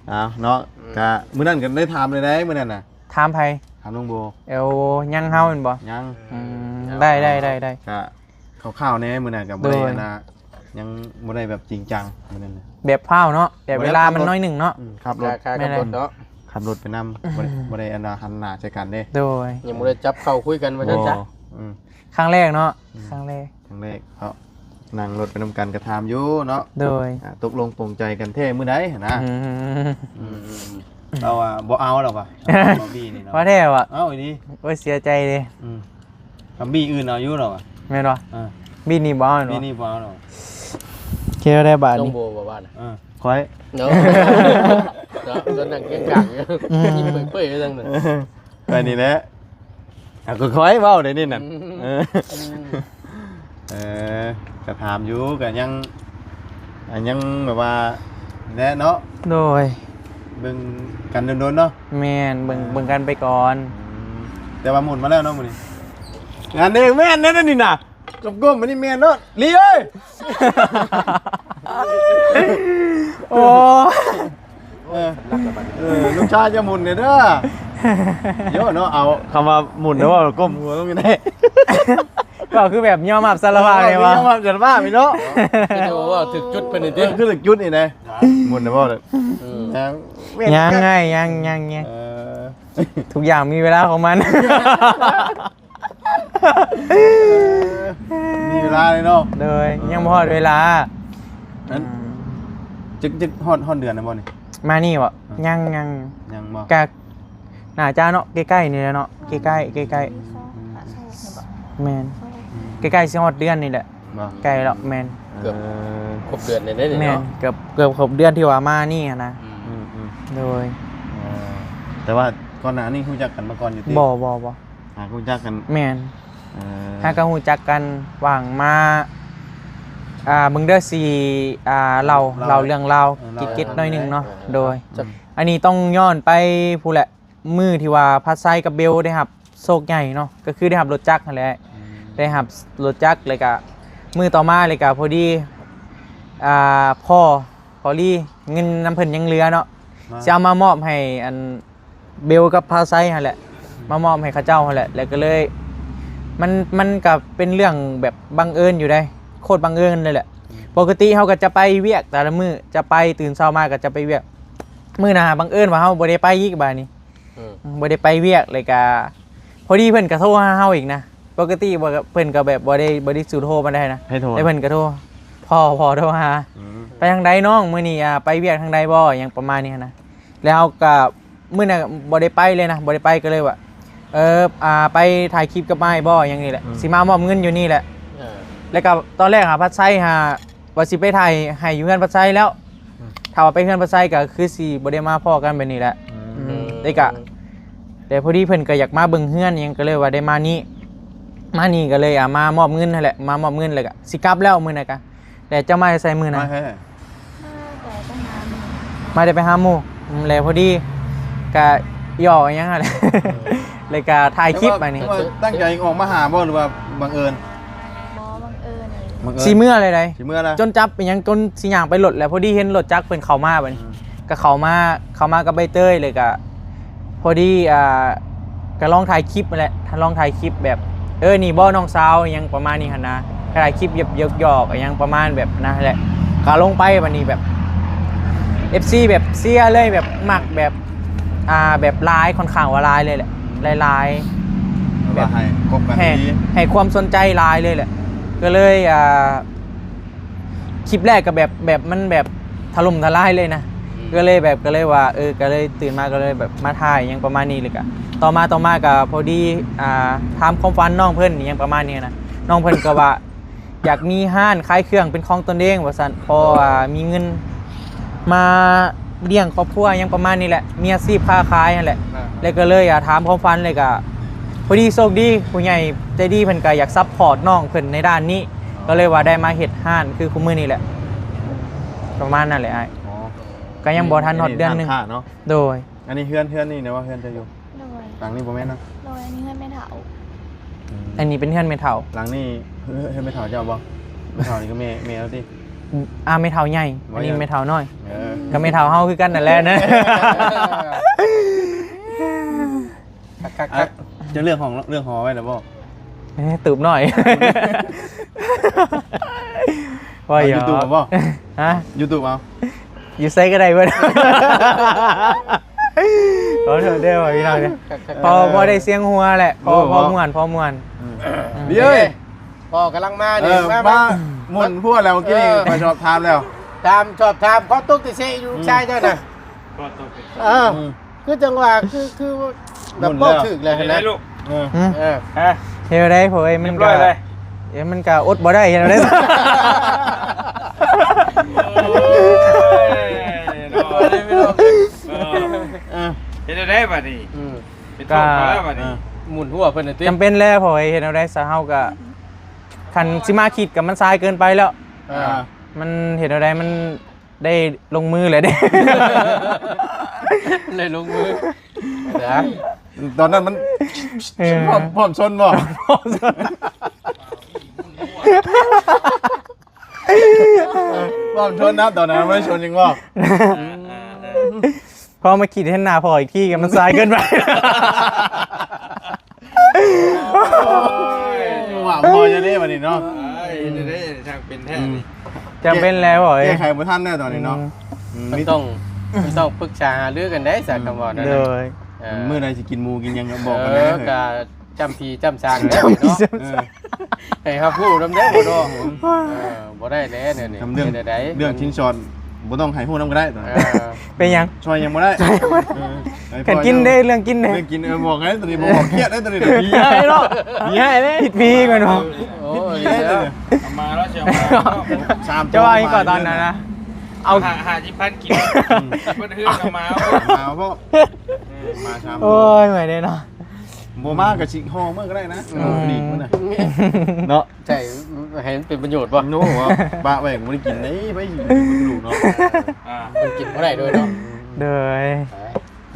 ເອົາເນາະ ອືມ ກະມື້ນັ້ນກໍໄດ້ຖາມເລີຍໄດ໋ ມື້ນັ້ນນະ. ຖາມໃຜ? ຖາມນ້ອງໂບ. ເອີ ຍັງເຮົາແມ່ນບໍ່? ຍັງ. ອືມ ໄດ້ ໄດ້ ໄດ້ ໄດ້ ກະ ຄ່າວໆແດ່ ມື້ນັ້ນກໍບໍ່ໄດ້ ໂດຍ ອັນນ່າ ຍັງບໍ່ໄດ້ແບບຈິງຈັງມື້ນັ້ນນະ ແບບພ້າວເນາະ ແບບເວລາມັນໜ້ອຍໜຶ່ງເນາະ. ອືມ ຂັບລົດ ແມ່ນແຫຼະ ຂັບລົດເນາະ ຂັບລົດໄປນຳ. ອືມ ບໍ່ໄດ້ ບໍ່ໄດ້ອັນນ່າ ຫັນໜ້າໃສ່ກັນເດ້. ໂດຍ ຍັງບໍ່ໄດ້ຈັບເຂົ້າຄຸຍກັນວ່າຊັ້ນຊະ. ບໍ່ ອືມ ຄັ້ງແລກເນາະ. ອືມ ຄັ້ງແລກ ຄັ້ງແລກເນາະ ນັ່ງລົດໄປນຳກັນກໍຖາມຢູ່ເນາະ. ໂດຍ ອ່າ ຕົກລົງປົງໃຈກັນແທ້ມື້ໃດຫັ້ນນະ. ອືມ ອືມ ລາວວ່າບໍ່ເອົາແລ້ວວ່າ ບໍ່ບີນີ້ເນາະ. ວ່າແທ້ຫວາ? ເອົາອີ່ຫຼີ. ໂອ້ຍ ເສຍໃຈເດ້. ອືມ ຄຳບີອື່ນເອົາຢູ່ແລ້ວວ່າ ແມ່ນບໍ່? ເອີ ບີນີ້ບໍ່ເອົາແມ່ນບໍ່? ບີນີ້ບໍ່ເອົາແລ້ວ. ເຮັດແນວໃດບາດນີ້? ນ້ອງໂບບໍ່ວ່ານະ? ເອີ ຂ້ອຍ ເນາະ ເນາະ ຕອນນັ້ນກຽງກາງຢູ່ ອືມ ຍິ້ມເປີຍໆ ວ່າຊັ້ນນະ ຂ້ອຍນີ້ແຫຼະ ເອົາ ກໍຂ້ອຍເວົ້າໄດ໋ນີ້ນັ້ນ ອືມ ເອີ ເອີ ກໍຖາມຢູ່ ກໍຍັງ ກໍຍັງແບບວ່າແຫຼະເນາະ ໂດຍ ເບິ່ງກັນດົນໆ ເນາະ ແມ່ນ ເບິ່ງ ເອີ ເບິ່ງກັນໄປກ່ອນ ອືມ ແຕ່ວ່າໝູນມາແລ້ວເນາະມື້ນີ້ ງານເດ້ ແມ່ນແລ້ວນີ້ນະ ກົ້ມໆ ອັນນີ້ແມ່ນເນາະ ລີເອີຍ ໂອ້ ເອີ ເອີ ລູກຊາຍຈະໝູນແດ່ເດີ ໂຍເນາະ ເອົາຄຳວ່າໝູນນະ ເວົ້າກົ້ມຫົວລົງຢູ່ໃນ ກໍຄືແບບຍອມຮັບສາລະພາບນີ້ຫວາ ຍອມຮັບສາລະພາບນີ້ເນາະ ຄືຈະເວົ້າຖືກຈຸດເພິ່ນນີ້ຕິ ເອີ ຄືຖືກຈຸດນີ້ນະ ໝູນນະ ເວົ້າເລີຍ ອືມ ຍັງ ຍັງໄງ ຍັງ ຍັງ ຍັງ ເອີ ທຸກຢ່າງມີເວລາຂອງມັນ ມີເວລາເລີຍເນາະ ໂດຍ ເອີ ຍັງບໍ່ຮອດເວລາ ນັ້ນ ອືມ ຈັກ ຈັກຮອດ ຮອດເດືອນແລ້ວບໍ່ນີ້? ມານີ້ບໍ່? ອືມ ຍັງ ຍັງ ຍັງບໍ່? ກະໜ້າຈະເນາະ ໃກ້ໆ ນີ້ແຫຼະເນາະ ໃກ້ໆ ໃກ້ໆ ອືມ ແມ່ນ ອືມ ໃກ້ໆ ຊິຮອດເດືອນນີ້ແຫຼະ ບໍ່? ໃກ້ແລ້ວ ແມ່ນ ເກືອບ ເອີ ຄົບເດືອນແລ້ວເດ້ນີ້ ແມ່ນ ເນາະ ເກືອບ ເກືອບຄົບເດືອນທີ່ວ່າມານີ້ຫັ້ນນະ ອືມ ອືມ ອືມ ໂດຍ ເອີ ແຕ່ວ່າກ່ອນໜ້ານີ້ຮູ້ຈັກກັນມາກ່ອນຢູ່ຕິ? ບໍ່ ບໍ່ ບໍ່ ຫາກຮູ້ຈັກກັນ ແມ່ນ ເອີ ຫາກະຮູ້ຈັກກັນຫວ່າງມາ ອ່າ ເບິ່ງເດີ ຊິ ອ່າ ເລົ່າ ເລົ່າ ເລົ່າເລື່ອງລາວ ເອີ ເລົ່າ ເກຣັດໆ ໜ້ອຍໜຶ່ງເນາະ ເອີ ໂດຍ ເອີ ອັນນີ້ຕ້ອງຍ້ອນໄປພຸ້ນແຫຼະ ມື້ທີ່ວ່າພັດໄຊກັບເບວໄດ້ຮັບໂຊກໃຫຍ່ເນາະ ກໍຄືໄດ້ຮັບລົດຈັກຫັ້ນແຫຼະ ອືມ ໄດ້ຮັບລົດຈັກ ແລ້ວກະມື້ຕໍ່ມາ ແລ້ວກະພໍດີ ອ່າ ພໍ່ ພໍດີເງິນນຳເພິ່ນຍັງເຫຼືອເນາະ ມາ ຊິເອົາມາມອບໃຫ້ອັນ ເບວກັບພາໄຊຫັ້ນແຫຼະ ອືມ ມາມອບໃຫ້ເຂົາເຈົ້າຫັ້ນແຫຼະ ແລ້ວກໍເລີຍ ມັນ ມັນກໍເປັນເລື່ອງແບບບັງເອີນຢູ່ໃດ໋ ໂຄດບັງເອີນເລີຍແຫຼະ ອືມ ປົກກະຕິເຮົາກໍຈະໄປວຽກແຕ່ລະມື້ ຈະໄປ ຕື່ນເຊົ້າມາກໍຈະໄປວຽກ ມື້ໜ້າບັງເອີນວ່າເຮົາບໍ່ໄດ້ໄປອີກບາດນີ້ ອືມ ອືມ ບໍ່ໄດ້ໄປວຽກ ແລ້ວກໍພໍດີເພິ່ນກໍໂທຫາເຮົາອີກນະ ປົກກະຕິບໍ່ ເພິ່ນກໍແບບບໍ່ໄດ້ ບໍ່ໄດ້ສູ້ໂທປານໃດນະ ໃຫ້ໂທ ແລ້ວເພິ່ນກໍໂທ ພໍ່ ພໍ່ໂທຫາ ອືມ ໄປທາງໃດນ້ອງ ມື້ນີ້ ອ່າ ໄປວຽກທາງໃດບໍ່ ຫຍັງປະມານນີ້ຫັ້ນນະ ແລ້ວເຮົາກໍ ມື້ນັ້ນບໍ່ໄດ້ໄປເລີຍນະ ບໍ່ໄດ້ໄປ ກໍເລີຍວ່າ ເອີ ອ່າ ໄປຖ່າຍຄລິບກັບອ້າຍບໍ່ ຫຍັງນີ້ແຫຼະ ອືມ ຊິມາມອບເງິນຢູ່ນີ້ແຫຼະ ເອີ ແລ້ວກໍຕອນແລກຫາພັດໄຊຫາວ່າຊິໄປຖ່າຍໃຫ້ຢູ່ເຮືອນພັດໄຊແລ້ວ ອືມ ຖ້າວ່າໄປເຮືອນພັດໄຊກໍຄືຊິບໍ່ໄດ້ມາພໍ້ກັນແບບນີ້ແຫຼະ ອືມ ອືມ ແລ້ວກໍ ແຕ່ພໍດີເພິ່ນກໍຢາກມາເບິ່ງເຮືອນຫຍັງ ກໍເລີຍວ່າໄດ້ມານີ້ ມານີ້ກໍເລີຍ ອ່າ ມາມອບເງິນຫັ້ນແຫຼະ ມາມອບເງິນ ແລ້ວກໍຊິກັບແລ້ວມື້ນັ້ນກະ ແລ້ວເຈົ້າມາແຕ່ໃສມື້ນັ້ນ? ມາແຕ່ໄປຫາໝູ່ ມາແຕ່ໄປຫາໝູ່ ອືມ ແລ້ວພໍດີກະຫຍອກຫຍັງຫັ້ນແຫຼະ ແລ້ວກະຖ່າຍຄລິບ ແລ້ວກໍ ອັນນີ້ ແລ້ວກໍຕັ້ງໃຈອອກມາຫາບໍ່ ຫຼືວ່າບັງເອີນ? ບໍ່ ບັງເອີນເລີຍ ບັງເອີນ ຊິເມືອແລ້ວໃດ໋ ຊິເມືອແລ້ວ ຈົນຈັບອີຫຍັງ ຈົນຊິຍ່າງໄປລົດ ແລ້ວພໍດີເຫັນລົດຈັກເພິ່ນເຂົ້າມາບັດນີ້ ອືມ ກໍເຂົ້າມາ ເຂົ້າມາກັບໃບເຕີຍ ແລ້ວກໍ ພໍດີ ອ່າ ກໍລອງຖ່າຍຄລິບຫັ້ນແຫຼະ ລອງຖ່າຍຄລິບແບບ ເອີ ນີ້ບໍ່ນ້ອງສາວ ຫຍັງປະມານນີ້ຫັ້ນນະ ກໍຖ່າຍຄລິບແບບຫຍອກໆ ຫຍັງປະມານແບບນັ້ນແຫຼະ ກໍລົງໄປບັດນີ້ແບບ ເອັຟຊີ ແບບເຊຍເລີຍ ແບບມັກແບບ ອ່າ ແບບຫຼາຍ ຄ່ອນຂ້າງວ່າຫຼາຍເລີຍແຫຼະ ຫຼາຍໆ ແບບວ່າໃຫ້ຄົບກັນ ໃຫ້ ດີ ໃຫ້ຄວາມສົນໃຈຫຼາຍເລີຍແຫຼະ ກໍເລີຍ ອ່າ ຄລິບແລກກໍແບບ ແບບມັນແບບຖະຫຼົ່ມທະລາຍເລີຍນະ ອືມ ກໍເລີຍແບບ ກໍເລີຍວ່າ ເອີ ກໍເລີຍຕື່ນມາກໍເລີຍແບບມາຖ່າຍຫຍັງປະມານນີ້ ແລ້ວກໍຕໍ່ມາ ຕໍ່ມາກໍພໍດີ ອ່າ ຖາມຄວາມຝັນນ້ອງເພິ່ນຫຍັງປະມານນີ້ນະ ນ້ອງເພິ່ນກໍວ່າຢາກມີຮ້ານຂາຍເຄື່ອງເປັນຂອງຕົນເອງວ່າຊັ້ນ ເພາະວ່າມີເງິນມາລ້ຽງຄອບຄົວຫຍັງປະມານນີ້ແຫຼະ ມີອາຊີບຄ້າຂາຍຫັ້ນແຫຼະ ອ່າ ແລ້ວກໍເລີຍ ອ່າ ຖາມຄວາມຝັນ ແລ້ວກໍພໍດີໂຊກດີ ຜູ້ໃຫຍ່ໃຈດີເພິ່ນກໍຢາກຊັບພອດນ້ອງເພິ່ນໃນດ້ານນີ້ ກໍເລີຍວ່າໄດ້ມາເຮັດຮ້ານຄືຄູ່ມື້ນີ້ແຫຼະ ປະມານນັ້ນແຫຼະອ້າຍ ອໍ ກໍຍັງບໍ່ທັນຮອດເດືອນໜຶ່ງ ຮ້ານຄ້າເນາະ ໂດຍ ອັນນີ້ເຮືອນ ເຮືອນນີ້ນະວ່າເຮືອນເຈົ້າຢູ່? ໂດຍ ຫຼັງນີ້ບໍ່ແມ່ນເນາະ? ໂດຍ ອັນນີ້ເຮືອນແມ່ເຖົ້າ ອືມ ອັນນີ້ເປັນເຮືອນແມ່ເຖົ້າ ຫຼັງນີ້ເຮືອນ ເຮືອນແມ່ເຖົ້າເຈົ້າບໍ່? ແມ່ເຖົ້ານີ້ກໍແມ່ ແມ່ລາວຕິ? ອືມ ອ່າ ແມ່ເຖົ້າໃຫຍ່ ແມ່ເຖົ້ານ້ອຍ ເອີ ກໍແມ່ເຖົ້າເຮົາຄືກັນນັ້ນແຫຼະນະ ຄັກໆໆ ອ່ະ ເຈົ້າເລືອກຫ້ອງ ເລືອກຫໍໄວ້ແລ້ວບໍ່? ເອີ ຕູບໜ້ອຍ ວ່າ ເອົາ ຫຍອກ ຢູທູບເອົາບໍ່? ຮະ? ຢູທູບເອົາ ຢູ່ໃສກໍໄດ້ເບິດ ຂໍໂທດເດີພີ່ນ້ອງເດີ ພໍ ພໍໄດ້ສຽງຫົວແຫຼະ ພໍ ພໍມ່ວນ ພໍມ່ວນ ອືມ ອືມ ເອີຍ ພໍ່ກຳລັງມານີ້ ເອີ ມາ ມາ ມາໝຸນຫົວແລ້ວ ເມື່ອກີ້ນີ້ ເອີ ຂ້ອຍສອບຖາມແລ້ວ ຖາມ ສອບຖາມ ຂໍຕົກແຕ່ເຊຢູ່ ອືມ ລູກຊາຍເຈົ້ານະ ຂໍຕົກແຕ່ເຊ ເອີ ອືມ ຄືຈັ່ງວ່າ ຄື ຄືແບບ ໝຸນແລ້ວ ເວົ້າຖືກແລ້ວຫັ້ນນະ ເອີ ອືມ ເອີ ຮະ ເຮັດໃດ໋ ໂອ້ຍ ມັນກໍ ເອີ ມັນກໍອົດບໍ່ໄດ້ ເຮັດໃດ໋? ບັດນີ້ ອືມ ເປັນໂທດເຂົາແລ້ວບັດນີ້ ເອີ ໝູນຫົວເພິ່ນນະຕິ ຈຳເປັນແລ້ວ ເພາະວ່າເຮັດແນວໃດຊະ ເຮົາກໍ ຄັນຊິມາຄິດກໍມັນສາຍເກີນໄປແລ້ວ ອ່າ ອ່າ ມັນເຮັດແນວໃດ ມັນໄດ້ລົງມືແລ້ວເດ້ ໄດ້ລົງມື ຕອນນັ້ນມັນ ເອີ ພ້ອມ ພ້ອມຊົນບໍ່? ພ້ອມຊົນ ພ້ອມຊົນນະ ຕອນນັ້ນບໍ່ໄດ້ຊົນຫຍັງບໍ່? ພໍມາຄິດເຫັນໜ້າພໍ່ອີກທີກໍມັນສາຍເກີນໄປ ໂອ້ຍ ວ່າພໍຢູ່ເດ້ບັດນີ້ເນາະ ເອີ ເຮັດໄດ້ຊ່າງເປັນແທ້ນີ້ ອືມ ຈັ່ງເປັນແລ້ວ ແກ້ໄຂບໍ່ທັນແລ້ວຕອນນີ້ເນາະ ອືມ ອືມ ມັນຕ້ອງ ມັນຕ້ອງປຶກສາຫາລືກັນໄດ້ ສາ ອືມ ຄຳເວົ້ານັ້ນ ໂດຍ ເອີ ມື້ໃດຊິກິນໝູກິນຫຍັງກໍບອກກັນແດ່ ເອີ ເອີ ກໍ ຈ້ຳຜີຈ້ຳສາງແລ້ວເນາະ ຈ້ຳຜີ ເອີ ໃຫ້ຮັບຮູ້ນຳເດ້ບໍ່ເນາະ ເອີ ບໍ່ໄດ້ແຫຼະແນວນີ້ ນຳເລື່ອງ ເຮັດໃດ ເລື່ອງສິນສອດບໍ່ຕ້ອງໃຫ້ຮູ້ນຳກໍໄດ້ ເອີ ເປັນຫຍັງ ຊ່ອຍຫຍັງບໍ່ໄດ້ ເອີ ໃຫ້ ເລື່ອງກິນເດ້ ເລື່ອງກິນເດ້ ເລື່ອງກິນ ເອີ ບອກໃຫ້ຕົວນີ້ ບໍ່ບອກຄຽດເດ້ຕົວນີ້ ຜີໃຫຍ່ເນາະ ຜີໃຫຍ່ເດ້ ຜິດຜີແມ່ນບໍ່ ໂອ້ຍ ເອີ ເອົາມາແລ້ວ ຊິເອົາມາ ສາມ ຈະວ່າອີກກໍຕອນນັ້ນນະ ເອົາ ຫ້າ ຫ້າສິບພັນກິນ ອືມ ເບິດເຮືອນເອົາມາ ມາບໍ່ ເອີ ມາສາມ ໂອ້ຍ ເມື່ອຍເດ້ເນາະ ບໍ່ມາກໍຊິຫໍ່ເມືອກໍໄດ້ນະ ອືມ ເອີ ຫຼີກມັນນະ ເນາະ ໃສ່ໃຫ້ມັນເປັນປະໂຫຍດບໍ່? ໂນ ປະໄວ້ກໍບໍ່ໄດ້ກິນເດ້ ໄປກິນກະດູກເນາະ ອ່າ ມັນກິນບໍ່ໄດ້ໂດຍເນາະ ໂດຍ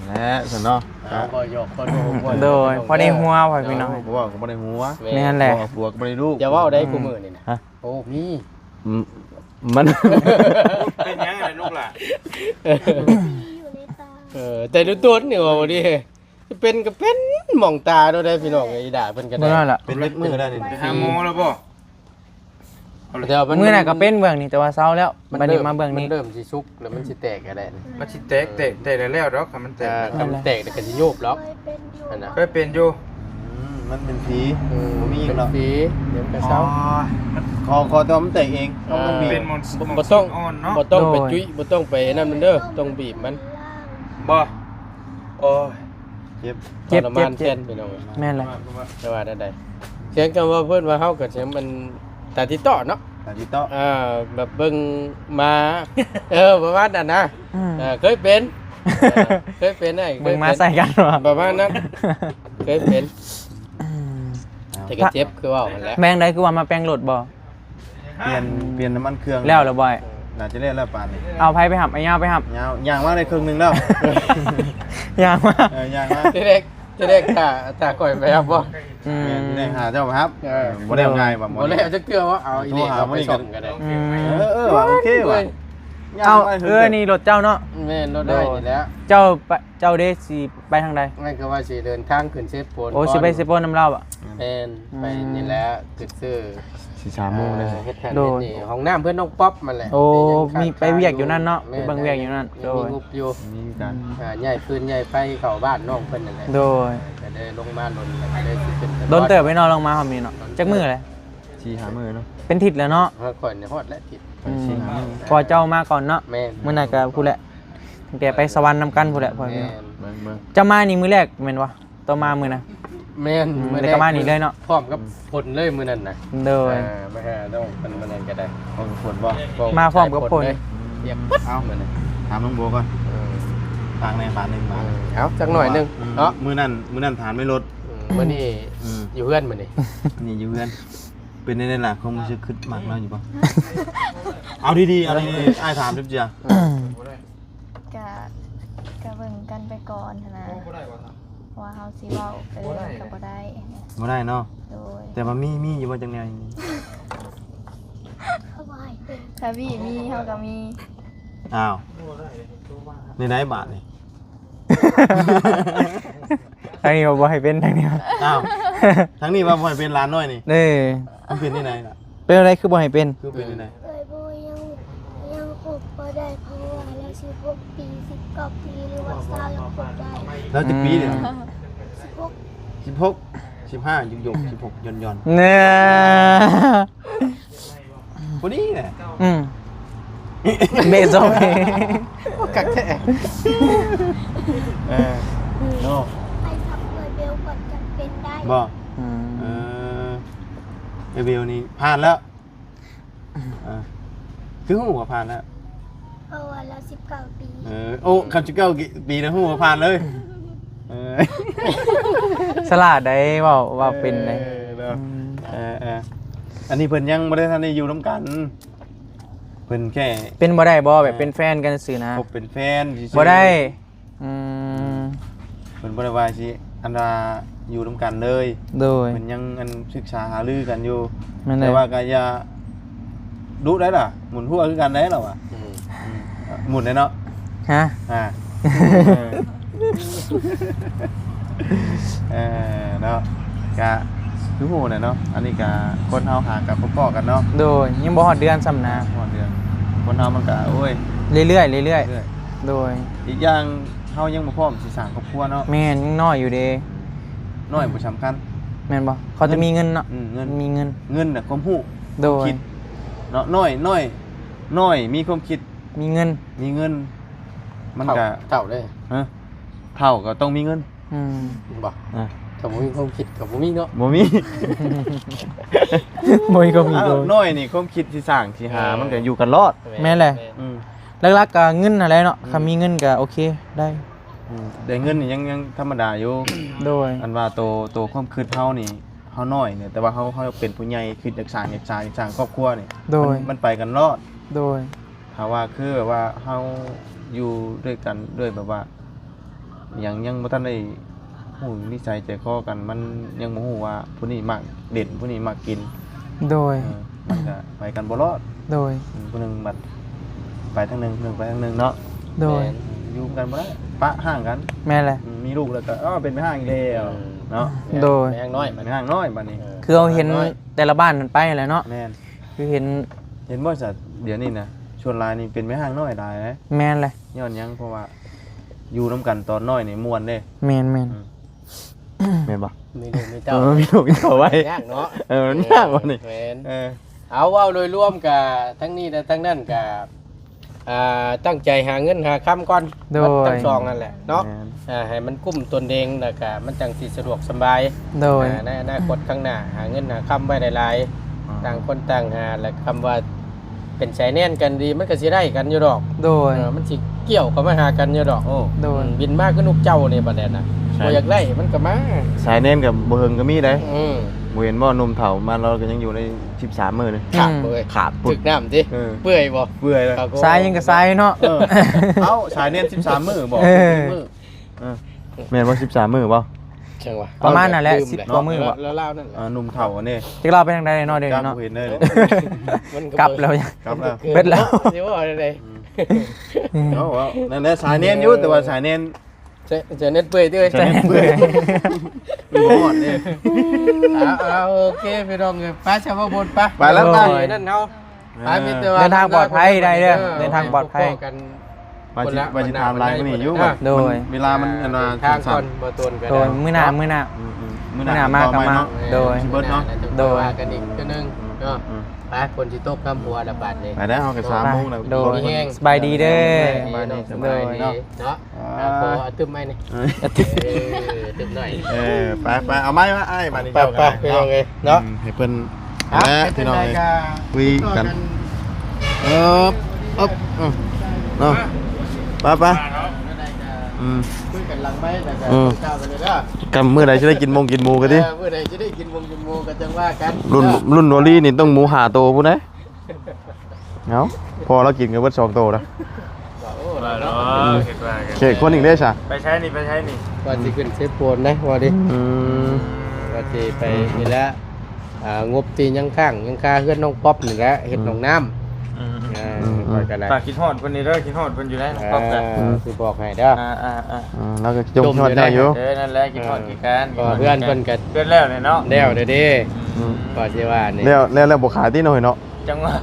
ແຫຼະຊັ້ນເນາະ ເອົາ ກໍຢອກຄົນ ໂດຍ ພໍໄດ້ຫົວ ພໍ່ພີ່ນ້ອງ ເວົ້າກໍບໍ່ໄດ້ຫົວ ແມ່ນແຫຼະ ເວົ້າຜົວກໍບໍ່ໄດ້ລູກ ຢ່າເວົ້າໄດ້ ອືມ ຄູ່ມື້ນີ້ນະ ຮະ ໂອ້ ມີ ອືມ ມັນ ເປັນຫຍັງລະລູກຫຼ້າ ເອີ ແຕ່ລຸນໂຕນນີ້ວ່າບໍ່ດີ ຈະເປັນກໍເປັນ ມອງຕາໂລດໄດ໋ພີ່ນ້ອງເອີຍ ອີ່ດາເພິ່ນກໍໄດ້ ເບິ່ງຫັ້ນລະ ເປັນເບິດມື້ໄດ້ນີ້ ໄປຫາໝໍແລ້ວບໍ່? ແຕ່ວ່າມັນ ມື້ນັ້ນກໍເປັນເບື້ອງນີ້ ແຕ່ວ່າເຊົາແລ້ວ ມັນ ບັດນີ້ ເລີ່ມ ມາເບື້ອງນີ້ ມັນເລີ່ມຊິສຸກແລ້ວ ມັນຊິແຕກກໍໄດ້ ມັນຊິແຕກ ແຕກ ແຕກແລ້ວດອກ ຄັນມັນແຕກ ເອີ ຄັນມັນແຕກແລ້ວກໍຊິໂຍບດອກ ເຄີຍເປັນຢູ່ ອັນນະ ເຄີຍເປັນຢູ່ ອືມ ມັນເປັນຜີ ອືມ ບໍ່ມີອີກເນາະ ເປັນຜີ ດຽວມັນກໍເຊົາ ອໍ ມັນ ຂໍ ຂໍແຕ່ວ່າມັນແຕກເອງ ເອີ ຕ້ອງມີ ເປັນໝົນ ບໍ່ຕ້ອງ ໝົນອ່ອນເນາະ ບໍ່ຕ້ອງໄປ ໂດຍ ຈຸ້ຍ ບໍ່ຕ້ອງໄປນັ້ນມັນເດີ ຕ້ອງບີບມັນ ບໍ່ ໂອ້ຍ ເຈັບ ເຈັບ ທົລະມານ ເຈັບ ເຈັບ ແທນພີ່ນ້ອງ ແມ່ນແຫຼະ ແຕ່ວ່າແນວໃດ ສຽງຄຳວ່າເພິ່ນວ່າເຮົາກໍສຽງມັນຕາຕິດຕໍ່ເນາະ ຕາຕິດຕໍ່ ເອີ ແບບເບິ່ງມາ ເອີ ປະມານນັ້ນນະ ອືມ ເອີ ເຄີຍເປັນ ເອີ ເຄີຍເປັນໄອ້ ເບິ່ງມາໃສ່ກັນວ່າ ປະມານນັ້ນ ເຄີຍເປັນ ອືມ ແຕ່ກໍເຈັບຄືເວົ້າຫັ້ນແຫຼະ ແມ່ນໃດ ຄືວ່າມາແປງລົດບໍ່? ປ່ຽນ ປ່ຽນນ້ຳມັນເຄື່ອງ ແລ້ວແລ້ວບໍ່ອ້າຍ? ໜ້າຈະແລ້ວແລ້ວປານນີ້ ເອົາໃຜໄປຮັບ? ອ້າຍຍາວໄປຮັບ ຍາວ ຍ່າງມາໄດ້ເຄິ່ງໜຶ່ງແລ້ວ ຍ່າງມາ ເອີ ຍ່າງມາ ທີແລກ ທີແລກຖ້າ ຖ້າຂ້ອຍໄປຮັບບໍ່? ອືມ ແມ່ນ ໄດ້ຫາເຈົ້າໄປຮັບ ເອີ ບໍ່ໄດ້ເອົາງ່າຍວ່າ ບໍ່ໄດ້ເອົາຈັກເທື່ອວ່າ ເອົາອີ່ເລກເອົາໄປສົ່ງກໍໄດ້ ອືມ ເອີ ເອີ ວ່າໂອເຄວ່າ ເອົາ ເອີ ນີ້ລົດເຈົ້າເນາະ ແມ່ນ ລົດອ້າຍນີ້ແຫຼະ ເຈົ້າ ເຈົ້າເດ້ ຊິໄປທາງໃດ? ແມ່ນ ກໍວ່າຊິເດີນທາງຂຶ້ນເຊໂປນ ໂອ້ ຊິໄປເຊໂປນນຳລາວບໍ? ແມ່ນ ອືມ ໄປນີ້ແຫຼະ ຄືຊື້ ຊິສາມໂມງເດ້ ເຮັດຫັ້ນ ໂດຍ ເຮັດນີ້ ຫ້ອງນ້ຳເພື່ອນນ້ອງປັອບມັນແຫຼະ ໂອ້ ມີໄປວຽກຢູ່ນັ້ນເນາະ ແມ່ນ ໄປເບິ່ງວຽກຢູ່ນັ້ນ ໂດຍ ມີງົບຢູ່ ມີການ ອ່າ ຍ້າຍຟືນຍ້າຍໄຟເຂົ້າບ້ານນ້ອງເພິ່ນນັ້ນແຫຼະ ໂດຍ ກໍໄດ້ລົງມາດົນ ກໍໄດ້ຊິເປັນ ດົນເຕີບໄປເນາະ ລົງມາຮອດນີ້ເນາະ ຈັກມື້ແຫຼະ? ສີ່ຫ້າມື້ເນາະ ເປັນທິດແລ້ວເນາະ ຮອດຂ້ອຍນີ້ຮອດແລ້ວທິດ ອືມ ສີ່ຫ້າມື້ ເພາະເຈົ້າມາກ່ອນເນາະ ແມ່ນ ມື້ນັ້ນກໍພຸ້ນແຫຼະ ຕັ້ງແຕ່ໄປສະຫວັນນຳກັນພຸ້ນແຫຼະ ພໍ່ພີ່ນ້ອງ ແມ່ນ ເບິ່ງໆ ເຈົ້າມານີ້ມື້ແລກແມ່ນບໍ່? ຕໍ່ມາມື້ນະ ແມ່ນ ອືມ ມື້ແລກ ແລ້ວກໍມານີ້ເລີຍເນາະ ພ້ອມກັບ ອືມ ຝົນເລີຍມື້ນັ້ນນະ ໂດຍ ອ່າ ມາຫານ້ອງເພິ່ນມື້ນັ້ນກໍໄດ້ ພ້ອມກັບຝົນບໍ່? ພ້ອມ ມາພ້ອມກັບຝົນ ອືມ ປຽກປຶດ ເອົ້າ ມື້ນັ້ນ ຖາມນ້ອງໂບກ່ອນ ເອີ ຝາກແດ່ບາດໜຶ່ງ ບາດໜຶ່ງ ເອີ ເອົາ ຈັກໜ້ອຍໜຶ່ງເນາະ ມື້ນັ້ນ ມື້ນັ້ນຖານໄມ້ລົດ ອືມ ມື້ນີ້ ອືມ ຢູ່ເຮືອນມື້ນີ້ ນີ້ຢູ່ເຮືອນ ເປັນແນວໃດລະ ຄວາມຮູ້ສຶກ ຄຶດມັກລາວຢູ່ບໍ່? ເອົາດີໆ ເອົາດີໆ ອ້າຍຖາມເຈົ້າເຈຍ ກະ ກະເບິ່ງກັນໄປກ່ອນຫັ້ນນະ ວ່າເຮົາຊິເວົ້າໄປເລີຍມັນກະບໍ່ໄດ້ ບໍ່ໄດ້ເນາະ ໂດຍ ແຕ່ວ່າມີ ມີຢູ່ບໍ່ຈັກແນວ? ຖ້າມີ ມີ ເຮົາກະມີ ອ້າວ ແນວໃດບາດນີ້? ທາງນີ້ວ່າບໍ່ໃຫ້ເປັນ ທາງນີ້ ອ້າວ ທາງນີ້ວ່າບໍ່ໃຫ້ເປັນຫຼານນ້ອຍນີ້ ເດ້ ມັນເປັນຈັ່ງໃດລະ? ເປັນຈັ່ງໃດຄືບໍ່ໃຫ້ເປັນ? ຄືເປັນຈັ່ງໃດ? ເອື້ອຍບໍ່ຍັງ ຍັງຄົບບໍ່ໄດ້ ເພາະວ່າລາວສິບຫົກປີ ສິບເກົ້າປີ ຫຼືວ່າຊາວຍັງຄົບໄດ້ ລາວຈັກປີແລ້ວ? ອືມ ສິບຫົກ ສິບຫົກ ສິບຫ້າ ຢົກໆ ສິບຫົກ ຢ່ອນໆ ແນ່ ພໍດີແຫຼະ ອືມ ເບສົມ ຄັກແທ້ ເອີ ເນາະ ໄປທັກເອື້ອຍເບວກ່ອນ ຈັກເປັນໄດ້ ບໍ່? ອືມ ເອີ ເອື້ອຍເບວນີ້ຜ່ານແລ້ວ ອ່າ ຄືຮູ້ວ່າຜ່ານແລ້ວ? ເພາະວ່າລາວສິບເກົ້າປີ ເອີ ໂອ້ ຄັນສິບເກົ້າປີນະ ຮູ້ວ່າຜ່ານເລີຍ ເອີ ສະຫຼາດໃດ ເວົ້າ ເວົ້າເປັນໃດ. ເອີ ເນາະ ອືມ ເອີໆ ອັນນີ້ເພິ່ນຍັງບໍ່ໄດ້ທັນໄດ້ຢູ່ນຳກັນ ເພິ່ນແຄ່ ເປັນບໍ່ໄດ້ບໍ່ ແບບເປັນແຟນກັນຊື່ນະ ຄົບເປັນແຟນຊື່ໆ ບໍ່ໄດ້. ອືມ ເພິ່ນບໍ່ໄດ້ວ່າຊິ ອັນວ່າຢູ່ນຳກັນເລີຍ. ໂດຍ ເພິ່ນຍັງ ອັນ ສຶກສາຫາລືກັນຢູ່. ແມ່ນແຫຼະ ແຕ່ວ່າກໍຢ່າດຸໄດ້ລະ ໝຸນຫົວຄືກັນໄດ້ລະວ່າ. ອືມ ອືມ ໝຸນໄດ້ເນາະ. ຮະ? ອ່າ ເອີ ເນາະ ກະຄືຮູ້ແຫຼະເນາະ ອັນນີ້ກະຄົນເຮົາຫາກັບພໍ້ກັນເນາະ. ໂດຍ ຍັງບໍ່ຮອດເດືອນຊ້ຳນະ ບໍ່ຮອດເດືອນ ຄົນເຮົາມັນກະ ໂອ້ຍ ເລື້ອຍໆ ເລື້ອຍໆ. ໂດຍ ອີກຢ່າງ ເຮົາຍັງບໍ່ພ້ອມຊິສ້າງຄອບຄົວເນາະ. ແມ່ນ ຍັງນ້ອຍຢູ່ເດ້. ນ້ອຍບໍ່ສຳຄັນ ແມ່ນບໍ່? ຂໍແຕ່ມີເງິນເນາະ. ອືມ ເງິນ ມີເງິນ ເງິນນະ ຄວາມຮູ້. ໂດຍ ຄວາມຄິດເນາະ ນ້ອຍ ນ້ອຍ ນ້ອຍມີຄວາມຄິດ ມີເງິນ ມີເງິນ ມັນກະ ເຖົ້າ ເຖົ້າເດ້. ຮະ? ເຖົ້າກໍຕ້ອງມີເງິນ. ອືມ ບໍ່ ອ່າ ຖ້າບໍ່ມີຄວາມຄິດກໍບໍ່ມີເນາະ. ບໍ່ມີ ບໍ່ມີຄວາມຄິດ. ເອີ ໂດຍ ນ້ອຍນີ້ຄວາມຄິດຊິສ້າງຊິຫາ ເອີ ມັນກໍຢູ່ກັນລອດ. ແມ່ນແຫຼະ ແມ່ນ ອືມ ຫຼັກໆກໍເງິນຫັ້ນແຫຼະເນາະ. ອືມ ຄັນມີເງິນກໍໂອເຄໄດ້. ອືມ ໄດ້ເງິນນີ້ຍັງ ຍັງທຳມະດາຢູ່. ໂດຍ ອັນວ່າໂຕ ໂຕຄວາມຄິດເຮົານີ້ ເຮົານ້ອຍນີ້ ແຕ່ວ່າເຮົາ ເຮົາເປັນຜູ້ໃຫຍ່ ຄິດຢາກສ້າງ ຢາກສ້າງ ຢາກສ້າງຄອບຄົວນີ້. ໂດຍ ມັນ ມັນໄປກັນລອດ. ໂດຍ ຖ້າວ່າຄືແບບວ່າເຮົາຢູ່ດ້ວຍກັນ ດ້ວຍແບບວ່າ ຍັງ ຍັງບໍ່ທັນໄດ້ຮູ້ນິໄສໃຈຄໍກັນ ມັນຍັງບໍ່ຮູ້ວ່າຜູ້ນີ້ມັກຫຼິ້ນ ຜູ້ນີ້ມັກກິນ. ໂດຍ ເອີ ມັນກະໄປກັນບໍ່ລອດ. ໂດຍ ອືມ ຜູ້ໜຶ່ງບັດໄປທາງໜຶ່ງ ຜູ້ໜຶ່ງໄປທາງໜຶ່ງເນາະ. ໂດຍ ແມ່ນ ຢູ່ນຳກັນບໍ່ໄດ້ ປະຮ້າງກັນ. ແມ່ນແຫຼະ ອືມ ມີລູກແລ້ວກໍ ເອີ ເປັນແມ່ຮ້າງອີກແລ້ວເນາະ. ອືມ ໂດຍ ແມ່ຮ້າງນ້ອຍບັດນີ້ ແມ່ຮ້າງນ້ອຍບັດນີ້. ເອີ ຄືເຮົາເຫັນ ແມ່ຮ້າງນ້ອຍ ແຕ່ລະບ້ານມັນໄປແຫຼະເນາະ. ແມ່ນ ຄືເຫັນ ເຫັນບໍ່ຊະ ດຽວນີ້ນະ ສ່ວນຫຼາຍນີ້ເປັນແມ່ຮ້າງນ້ອຍຫຼາຍເດ້. ແມ່ນແຫຼະ ຍ້ອນຫຍັງ ເພາະວ່າຢູ່ນຳກັນຕອນນ້ອຍນີ້ມ່ວນເດ້. ແມ່ນໆ ອືມ ແມ່ນບໍ່? ມີລູກມີເຕົ້າ ເອີ ມີລູກມີເຕົ້າໄວ ຍາກເນາະ. ເອີ ມັນຍາກວ່ານີ້. ແມ່ນ ເອີ ເອົາ ເວົ້າໂດຍລວມກະທັງນີ້ແລະທັງນັ້ນກະ ອ່າ ຕັ້ງໃຈຫາເງິນຫາຄຳກ່ອນ. ໂດຍ ໝົດທັງສອງນັ້ນແຫຼະເນາະ. ແມ່ນ ອ່າ ໃຫ້ມັນກຸ້ມຕົນເອງ ແລ້ວກະມັນຈັ່ງຊິສະດວກສະບາຍ. ໂດຍ ອ່າ ໃນອະນາຄົດຂ້າງໜ້າ ຫາເງິນຫາຄຳໄວ້ຫຼາຍໆ. ອ່າ ຕ່າງຄົນຕ່າງຫາ ແລະ ຄຳວ່າເປັນສາຍແນນກັນດີ ມັນກໍຊິໄດ້ກັນຢູ່ດອກ. ໂດຍ ເອີ ມັນຊິກ່ຽວເຂົ້າມາຫາກັນຢູ່ດອກ. ໂອ້ ໂດຍ ອືມ ບິນມາຄືນົກເຈົ້ານີ້ບັດນັ້ນນະ. ສາຍ ບໍ່ຢາກໄດ້ມັນກໍມາ ສາຍແນນກໍບໍ່ເຫິງກໍມີໄດ໋. ອືມ ບໍ່ເຫັນບໍ່ ໜຸ່ມເຖົ້າມາ ລາວກໍຍັງຢູ່ໃນ ສິບສາມມື້ນີ້ ຂາດເລີຍ ຂາດ ຖືກນ້ຳຕິ. ເອີ ເປື່ອຍບໍ່? ເປື່ອຍແລ້ວ ສາຍຍັງກໍສາຍເນາະ. ເອີ ເອົາ ສາຍແນນສິບສາມມື້ບໍ່? ເອີ ມື້ ເອີ ແມ່ນບໍ່ ສິບສາມມື້ບໍ່? ຈັ່ງຫວະ ປະມານນັ້ນແຫຼະ ສິບກວ່າມື້ບໍ່? ແລ້ວລາວນັ້ນແຫຼະ ເອີ ໜຸ່ມເຖົ້າອັນນີ້ ຈັກລາວໄປທາງໃດເນາະ ດຽວນີ້ເນາະ. ບໍ່ເຫັນເລີຍ ກັບແລ້ວ ກັບແລ້ວ ເບິດແລ້ວ ຊິເວົ້າໄດ້. ອືມ ເອົາ ເວົ້າ ນັ້ນແຫຼະ ສາຍແນນຢູ່ ແຕ່ວ່າສາຍແນນ ສາຍ ສາຍແນນເປື່ອຍຕິເວີຍ ສາຍແນນເປື່ອຍ ບໍ່ຮອດເດ້. ເອົາ ເອົາ ໂອເຄ ພີ່ນ້ອງເອີຍ ໄປຊະ ບໍ່ບົນ ໄປ ໄປແລ້ວ ໄປ ໂອ້ຍ ນັ້ນເຮົາ ໄປ ມີແຕ່ວ່າ ເດີນທາງປອດໄພໄດ້ເດີ ເດີ ເດີນທາງປອດໄພ ພໍ້ກັນ ວ່າຊິ ວ່າຊິຖາມຫຼາຍກວ່ານີ້ຢູ່. ໂດຍ ເວລາມັນ ອັນວ່າ ທາງກ່ອນ ບໍ່ຕົນກໍ ໂດຍ ໄດ້ ມື້ໜ້າ ມື້ໜ້າ ອືມໆ ມື້ໜ້າ ມື້ໜ້າມາກໍມາເນາະ. ໂດຍ ຊິເບິດເນາະ ໂດຍ ວ່າກັນອີກເທື່ອໜຶ່ງເນາະ. ອືມໆ ໄປ ຝົນຊິຕົກນຳຫົວລະບາດນີ້ ໄປແລ້ວ ເຮົາກໍສາມໂມງແລ້ວ. ໂດຍ ສະບາຍດີເດີ ສະບາຍດີ ສະບາຍດີເນາະ. ອ່າ ຂໍອາຕຶບໃໝ່ນີ້ ເອີ ອາຕຶບໜ້ອຍ ເອີ ໄປໆ ເອົາໄມ້ມາອ້າຍ ບາດນີ້ ໄປໆ ເຈົ້າກໍໄດ້ ພີ່ນ້ອງເອີຍເນາະ. ອືມ ໃຫ້ເພິ່ນ ອ່ະ ແລະ ເຮັດ ພີ່ນ້ອງເອີຍ ຈັ່ງໃດກໍ ຄຸຍກັນ ຕິດຕໍ່ກັນ ເອີບ ເອີບ ເອີບ ເນາະ ໄປໆ ອືມ ຄຸຍກັນຫຼັງໄມ ແລ້ວກໍ ເອີ ເຈົ້າກັນເດີ ກຳ ມື້ໃດຊິໄດ້ກິນມົງກິນໝູກັນຕິ ເອີ ມື້ໃດຊິໄດ້ກິນມົງກິນໝູກໍຈັ່ງວ່າກັນ ລຸ້ນ ລຸ້ນໂນລີນີ້ຕ້ອງໝູຫ້າໂຕພຸ້ນເດ້. ເອົ້າ ພໍລາວກິນກໍເບິດສອງໂຕລະ. ວ່າ ໂອ້ ວ່າເນາະ ອືມ ເຮັດວ່າກັນ ເຂດຄົນອີກເດ້ຊະ ໄປໃສນີ້ ໄປໃສນີ້ ວ່າຊິຂຶ້ນເຊໂປນໄດ໋ ວ່າດິ ອືມ ວ່າຊິໄປ ອືມ ນີ້ແຫຼະ ອ່າ ງົບທີ່ຍັງຄ້າງຍັງຄາເຮືອນນ້ອງປັອບນີ້ແຫຼະ ເຮັດ ອືມ ໜອງນ້ຳ ອືມ ອ່າ ອືມ ຂ້ອຍກໍໄດ້ ຝາກຄິດຮອດເພິ່ນນີ້ເດີ ຄິດຮອດເພິ່ນຢູ່ໃດ໋ ນ້ອງປັອບກໍ ອ່າ ອືມ ຊິບອກໃຫ້ເດີ ອ່າໆ ອືມ ລາວກໍຈົມຮອດເຈົ້າຢູ່ ເອີ ນັ້ນແຫຼະ ຄິດຮອດຄືກັນ ເອີ ເພາະເຮືອນເພິ່ນກໍ ເຮືອນແລ້ວແຫຼະເນາະ ແລ້ວເດ້ ອືມ ກໍຊິວ່ານີ້ ແລ້ວ ແລ້ວ ແລ້ວບໍ່ຂາຍຕິນ້ອຍເນາະ ຈັ່ງວ່າ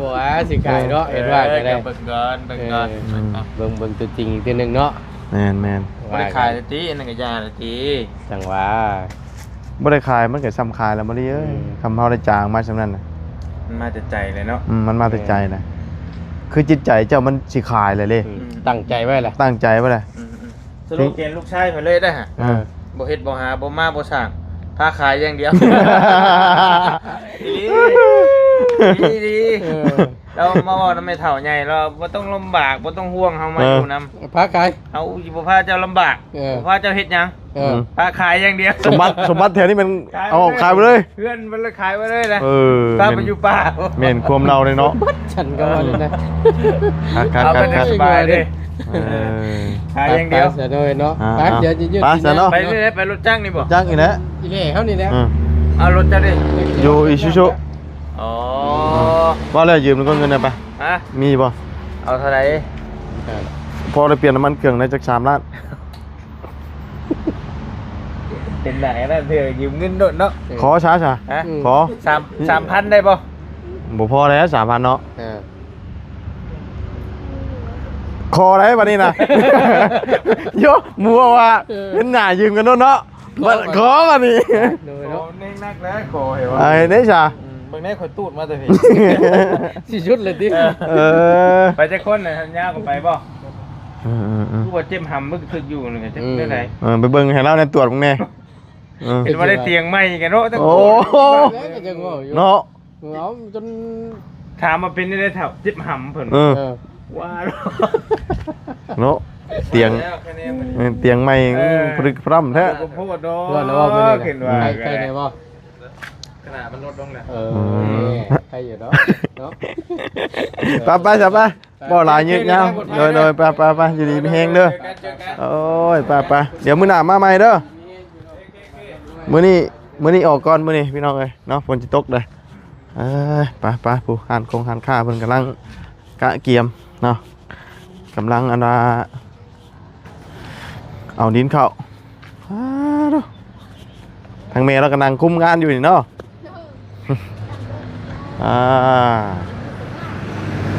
ບໍ່ວ່າຊິຂາຍເນາະ ເອີ ເຫັນວ່າກໍໄດ້ ເອີ ເບິ່ງກ່ອນ ເບິ່ງກ່ອນ ເອີ ເບິ່ງ ເບິ່ງຕົວຈິງອີກເທື່ອໜຶ່ງເນາະ ແມ່ນໆ ບໍ່ໄດ້ຂາຍແລ້ວຕິ ອັນນັ້ນກໍຢ່າແລ້ວຕິ ຈັ່ງວ່າ ບໍ່ໄດ້ຂາຍມັນກໍຊ່ຳຂາຍແລ້ວ ມາລີເອີຍ ອືມ ຄຳເຮົາໄດ້ຈາງມາຊ່ຳນັ້ນນະ ມັນມາແຕ່ໃຈເລີຍເນາະ ອືມ ມັນມາແຕ່ໃຈນະ ເອີ ຄືຈິດໃຈເຈົ້າມັນຊິຂາຍແລ້ວເດ້ ອືມ ອືມ ຕັ້ງໃຈໄວ້ລະ ຕັ້ງໃຈໄວ້ລະ ອືມ ອືມ ສະໂລແກນລູກຊາຍຂ້ອຍເລີຍໄດ໋ຫະ ເອີ ບໍ່ເຮັດບໍ່ຫາບໍ່ມາບໍ່ສ້າງ ພາຂາຍຢ່າງດຽວ ອີ່ຫຼີ ອີ່ຫຼີ ເອີ ລາວມາເວົ້ານຳແມ່ເຖົ້າໃຫຍ່ ລາວບໍ່ຕ້ອງລຳບາກ ບໍ່ຕ້ອງຫ່ວງ ເຮົາມາ ເອີ ຢູ່ນຳ ພາຂາຍ ເຮົາຊິບໍ່ພາເຈົ້າລຳບາກ ເອີ ບໍ່ພາເຈົ້າເຮັດຫຍັງ ເອີ ພາຂາຍຢ່າງດຽວ ສົມບັດ ສົມບັດແຖວນີ້ແມ່ນ ຂາຍ ເອົາ ໄປເລີຍ ຂາຍໄປເລີຍ ເພື່ອນມັນລະຂາຍໄປເລີຍນະ ເອີ ພາໄປຢູ່ປ່າ ແມ່ນຄວາມເລົ່າເລີຍເນາະ ສັນກໍວ່ານັ້ນນະ ຄັກໆ ເອົາໄປ ຄັກໆ ສະບາຍເດີ ເອີ ຂາຍຢ່າງດຽວ ໄປຊະເນາະ ອ່າ ໄປ ດຽວຈະຢຸດ ໄປຊະເນາະ ໄປນີ້ແຫຼະ ໄປລົດຈັກນີ້ບໍ່ ຈັກນີ້ແຫຼະ ອີເລ່ເຮົານີ້ແຫຼະ ອືມ ເອົາລົດເຈົ້າເດ້ ຢູ່ອີຊູຊູ ອໍ ເວົ້າແລ້ວຢືມກ່ອນເງິນໄດ້ປະ ຮະ ມີບໍ່ ເອົາເທົ່າໃດ ພໍໄດ້ປ່ຽນນ້ຳມັນເຄື່ອງໄດ້ຈັກສາມລ້ານ ເປັນໜ້າອັນນັ້ນເທື່ອຢືມເງິນໂດດເນາະ ຂໍຊະຊະ ຮະ ຂໍ ສາມ ສາມພັນໄດ້ບໍ່ ບໍ່ພໍແລ້ວສາມພັນເນາະ ເອີ ຂໍໄດ້ບັດນີ້ນະ ໂຍ ໝູ່ວ່າ ເອີ ເປັນໜ້າຢືມກັນໂດດເນາະ ບັດ ຂໍບັດນີ້ ໂດຍເນາະ ຂໍແຮງໜັກແລ້ວ ຂໍໃຫ້ວ່າ ໄອ້ເດ້ຊະ ອືມ ເບິ່ງແດ່ ຂ້ອຍຕູດມາແຕ່ພີ້ ຊິຊຸດເລີຍຕິ ເອີ ໄປຈັກຄົນນະ ສັນຍາກໍໄປບໍ່ ເອີໆໆ ຄືວ່າເຈັບຫຳ ມຶກຖືກຢູ່ນີ້ ຈັກ ອືມ ແນວໃດ ເອີ ໄປເບິ່ງໃຫ້ລາວແດ່ ຕວດເບິ່ງແດ່ ເອີ ເຫັນວ່າໄດ້ຕຽງໃໝ່ກັນເນາະ ໂອ້ ເນາະ ເອົາຈົນ ຖາມວ່າເປັນແນວໃດເຖົ້າ ເຈັບຫຳເພິ່ນ ເອີ ເອີ ວ່າ ເນາະ ຕຽງ ເອີ ຕຽງໃໝ່ ເອີ ພະລຶກພະຣຳແທ້ ໂອ້ໂຫ ເນາະ ເຫັນວ່າ ໄຂ້ ໄຂ້ແດ່ບໍ່ ຂະໜາດມັນລົດລົງແລ້ວ ເອີ ອືມ ໄຂ້ຢູ່ເນາະ ເນາະ ໄປ ໄປຊະ ໄປ ເວົ້າຫຼາຍຍືດຍາວ ໂດຍ ໂດຍ ໄປ ໄປ ໄປ ຢູ່ດີມີແຮງເດີ ໂອ້ຍ ໄປ ໄປ ດຽວມື້ໜ້າມາໃໝ່ເດີ ມື້ນີ້ ມື້ນີ້ອອກກ່ອນ ມື້ນີ້ພີ່ນ້ອງເອີຍເນາະ ຝົນຊິຕົກເດີ ເອີຍ ໄປ ໄປ ຜູ້ຮ້ານຄົງຮ້ານຄ້າເພິ່ນກຳລັງກະກຽມເນາະ ກຳລັງອັນວ່າ ເອົາດິນເຂົ້າ ອ້າໂທ້ ທາງແມ່ລາວກໍນັ່ງຄຸມງານຢູ່ນີ້ເນາະ ອ່າ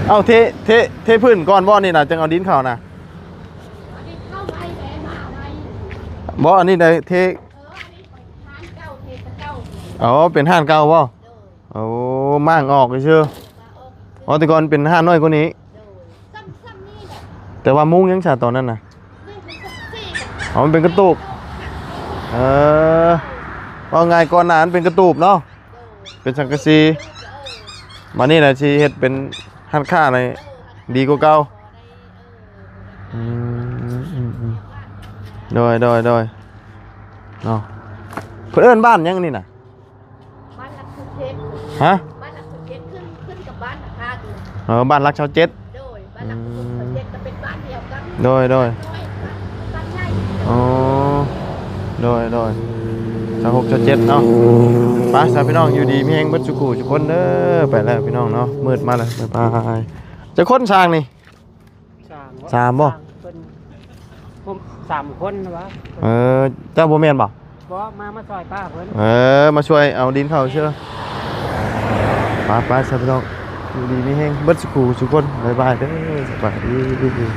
ເອົ້າ ເທ ເທ ເທພື້ນກ່ອນບໍ່ນີ້ນະ ຈັ່ງເອົາດິນເຂົ້ານະ ບໍ່ ອັນນີ້ໄດ້ເທ ອໍ ເປັນຮ້ານເກົ່າບໍ່? ໂອ້ ມ້າງອອກຊື່ໆ ອໍ ແຕ່ກ່ອນເປັນຮ້ານນ້ອຍກວ່ານີ້ ແຕ່ວ່າມຸງຍັງຊະຕອນນັ້ນນະ ອໍ ມັນເປັນກະຕູບ ເອີ ເວົ້າງ່າຍກ່ອນໜ້າມັນເປັນກະຕູບເນາະ ເປັນສັງກະສີ ບາດນີ້ລະຊິເຮັດເປັນຮ້ານຄ້າໃຫ້ດີກວ່າເກົ່າ ອືມ ອືມ ອືມ ໂດຍ ໂດຍ ໂດຍ ເນາະ ເພິ່ນເອີ້ນບ້ານຫຍັງນີ້ນະ? ບ້ານຫຼັກສິບເຈັດ ຮະ? ບ້ານຫຼັກສິບເຈັດ ຂຶ້ນ ຂຶ້ນກັບບ້ານນະຄະ ເອີ ບ້ານຫຼັກຊາວເຈັດ ໂດຍ ບ້ານຫຼັກສິບເຈັດ ອືມ ກໍເປັນບ້ານດຽວກັນ ໂດຍ ໂດຍ ບ້ານໃຫຍ່ ອໍ ໂດຍ ໂດຍ ຊາວຫົກ ຊາວເຈັດເນາະ ໄປຊະພີ່ນ້ອງ ຢູ່ດີມີແຮງເບິດສູ່ຄູ່ສູ່ຄົນເດີ ໄປແລ້ວພີ່ນ້ອງເນາະ ມືດມາແລ້ວ ບາຍບາຍ ຈັກຄົນຊ່າງນີ້? ສາມ ສາມບໍ່? ເພິ່ນ ສາມຄົນຫວາ ເອີ ເຈົ້າບໍ່ແມ່ນບໍ່? ບໍ່ ມາ ມາຊ່ອຍປ້າເພິ່ນ ເອີ ມາຊ່ວຍເອົາດິນເຂົ້າຊື່ ໄປ ໄປຊະພີ່ນ້ອງ ຢູ່ດີມີແຮງເບິດສູ່ຄູ່ສູ່ຄົນ ບາຍບາຍເດີ ສະບາຍດີ.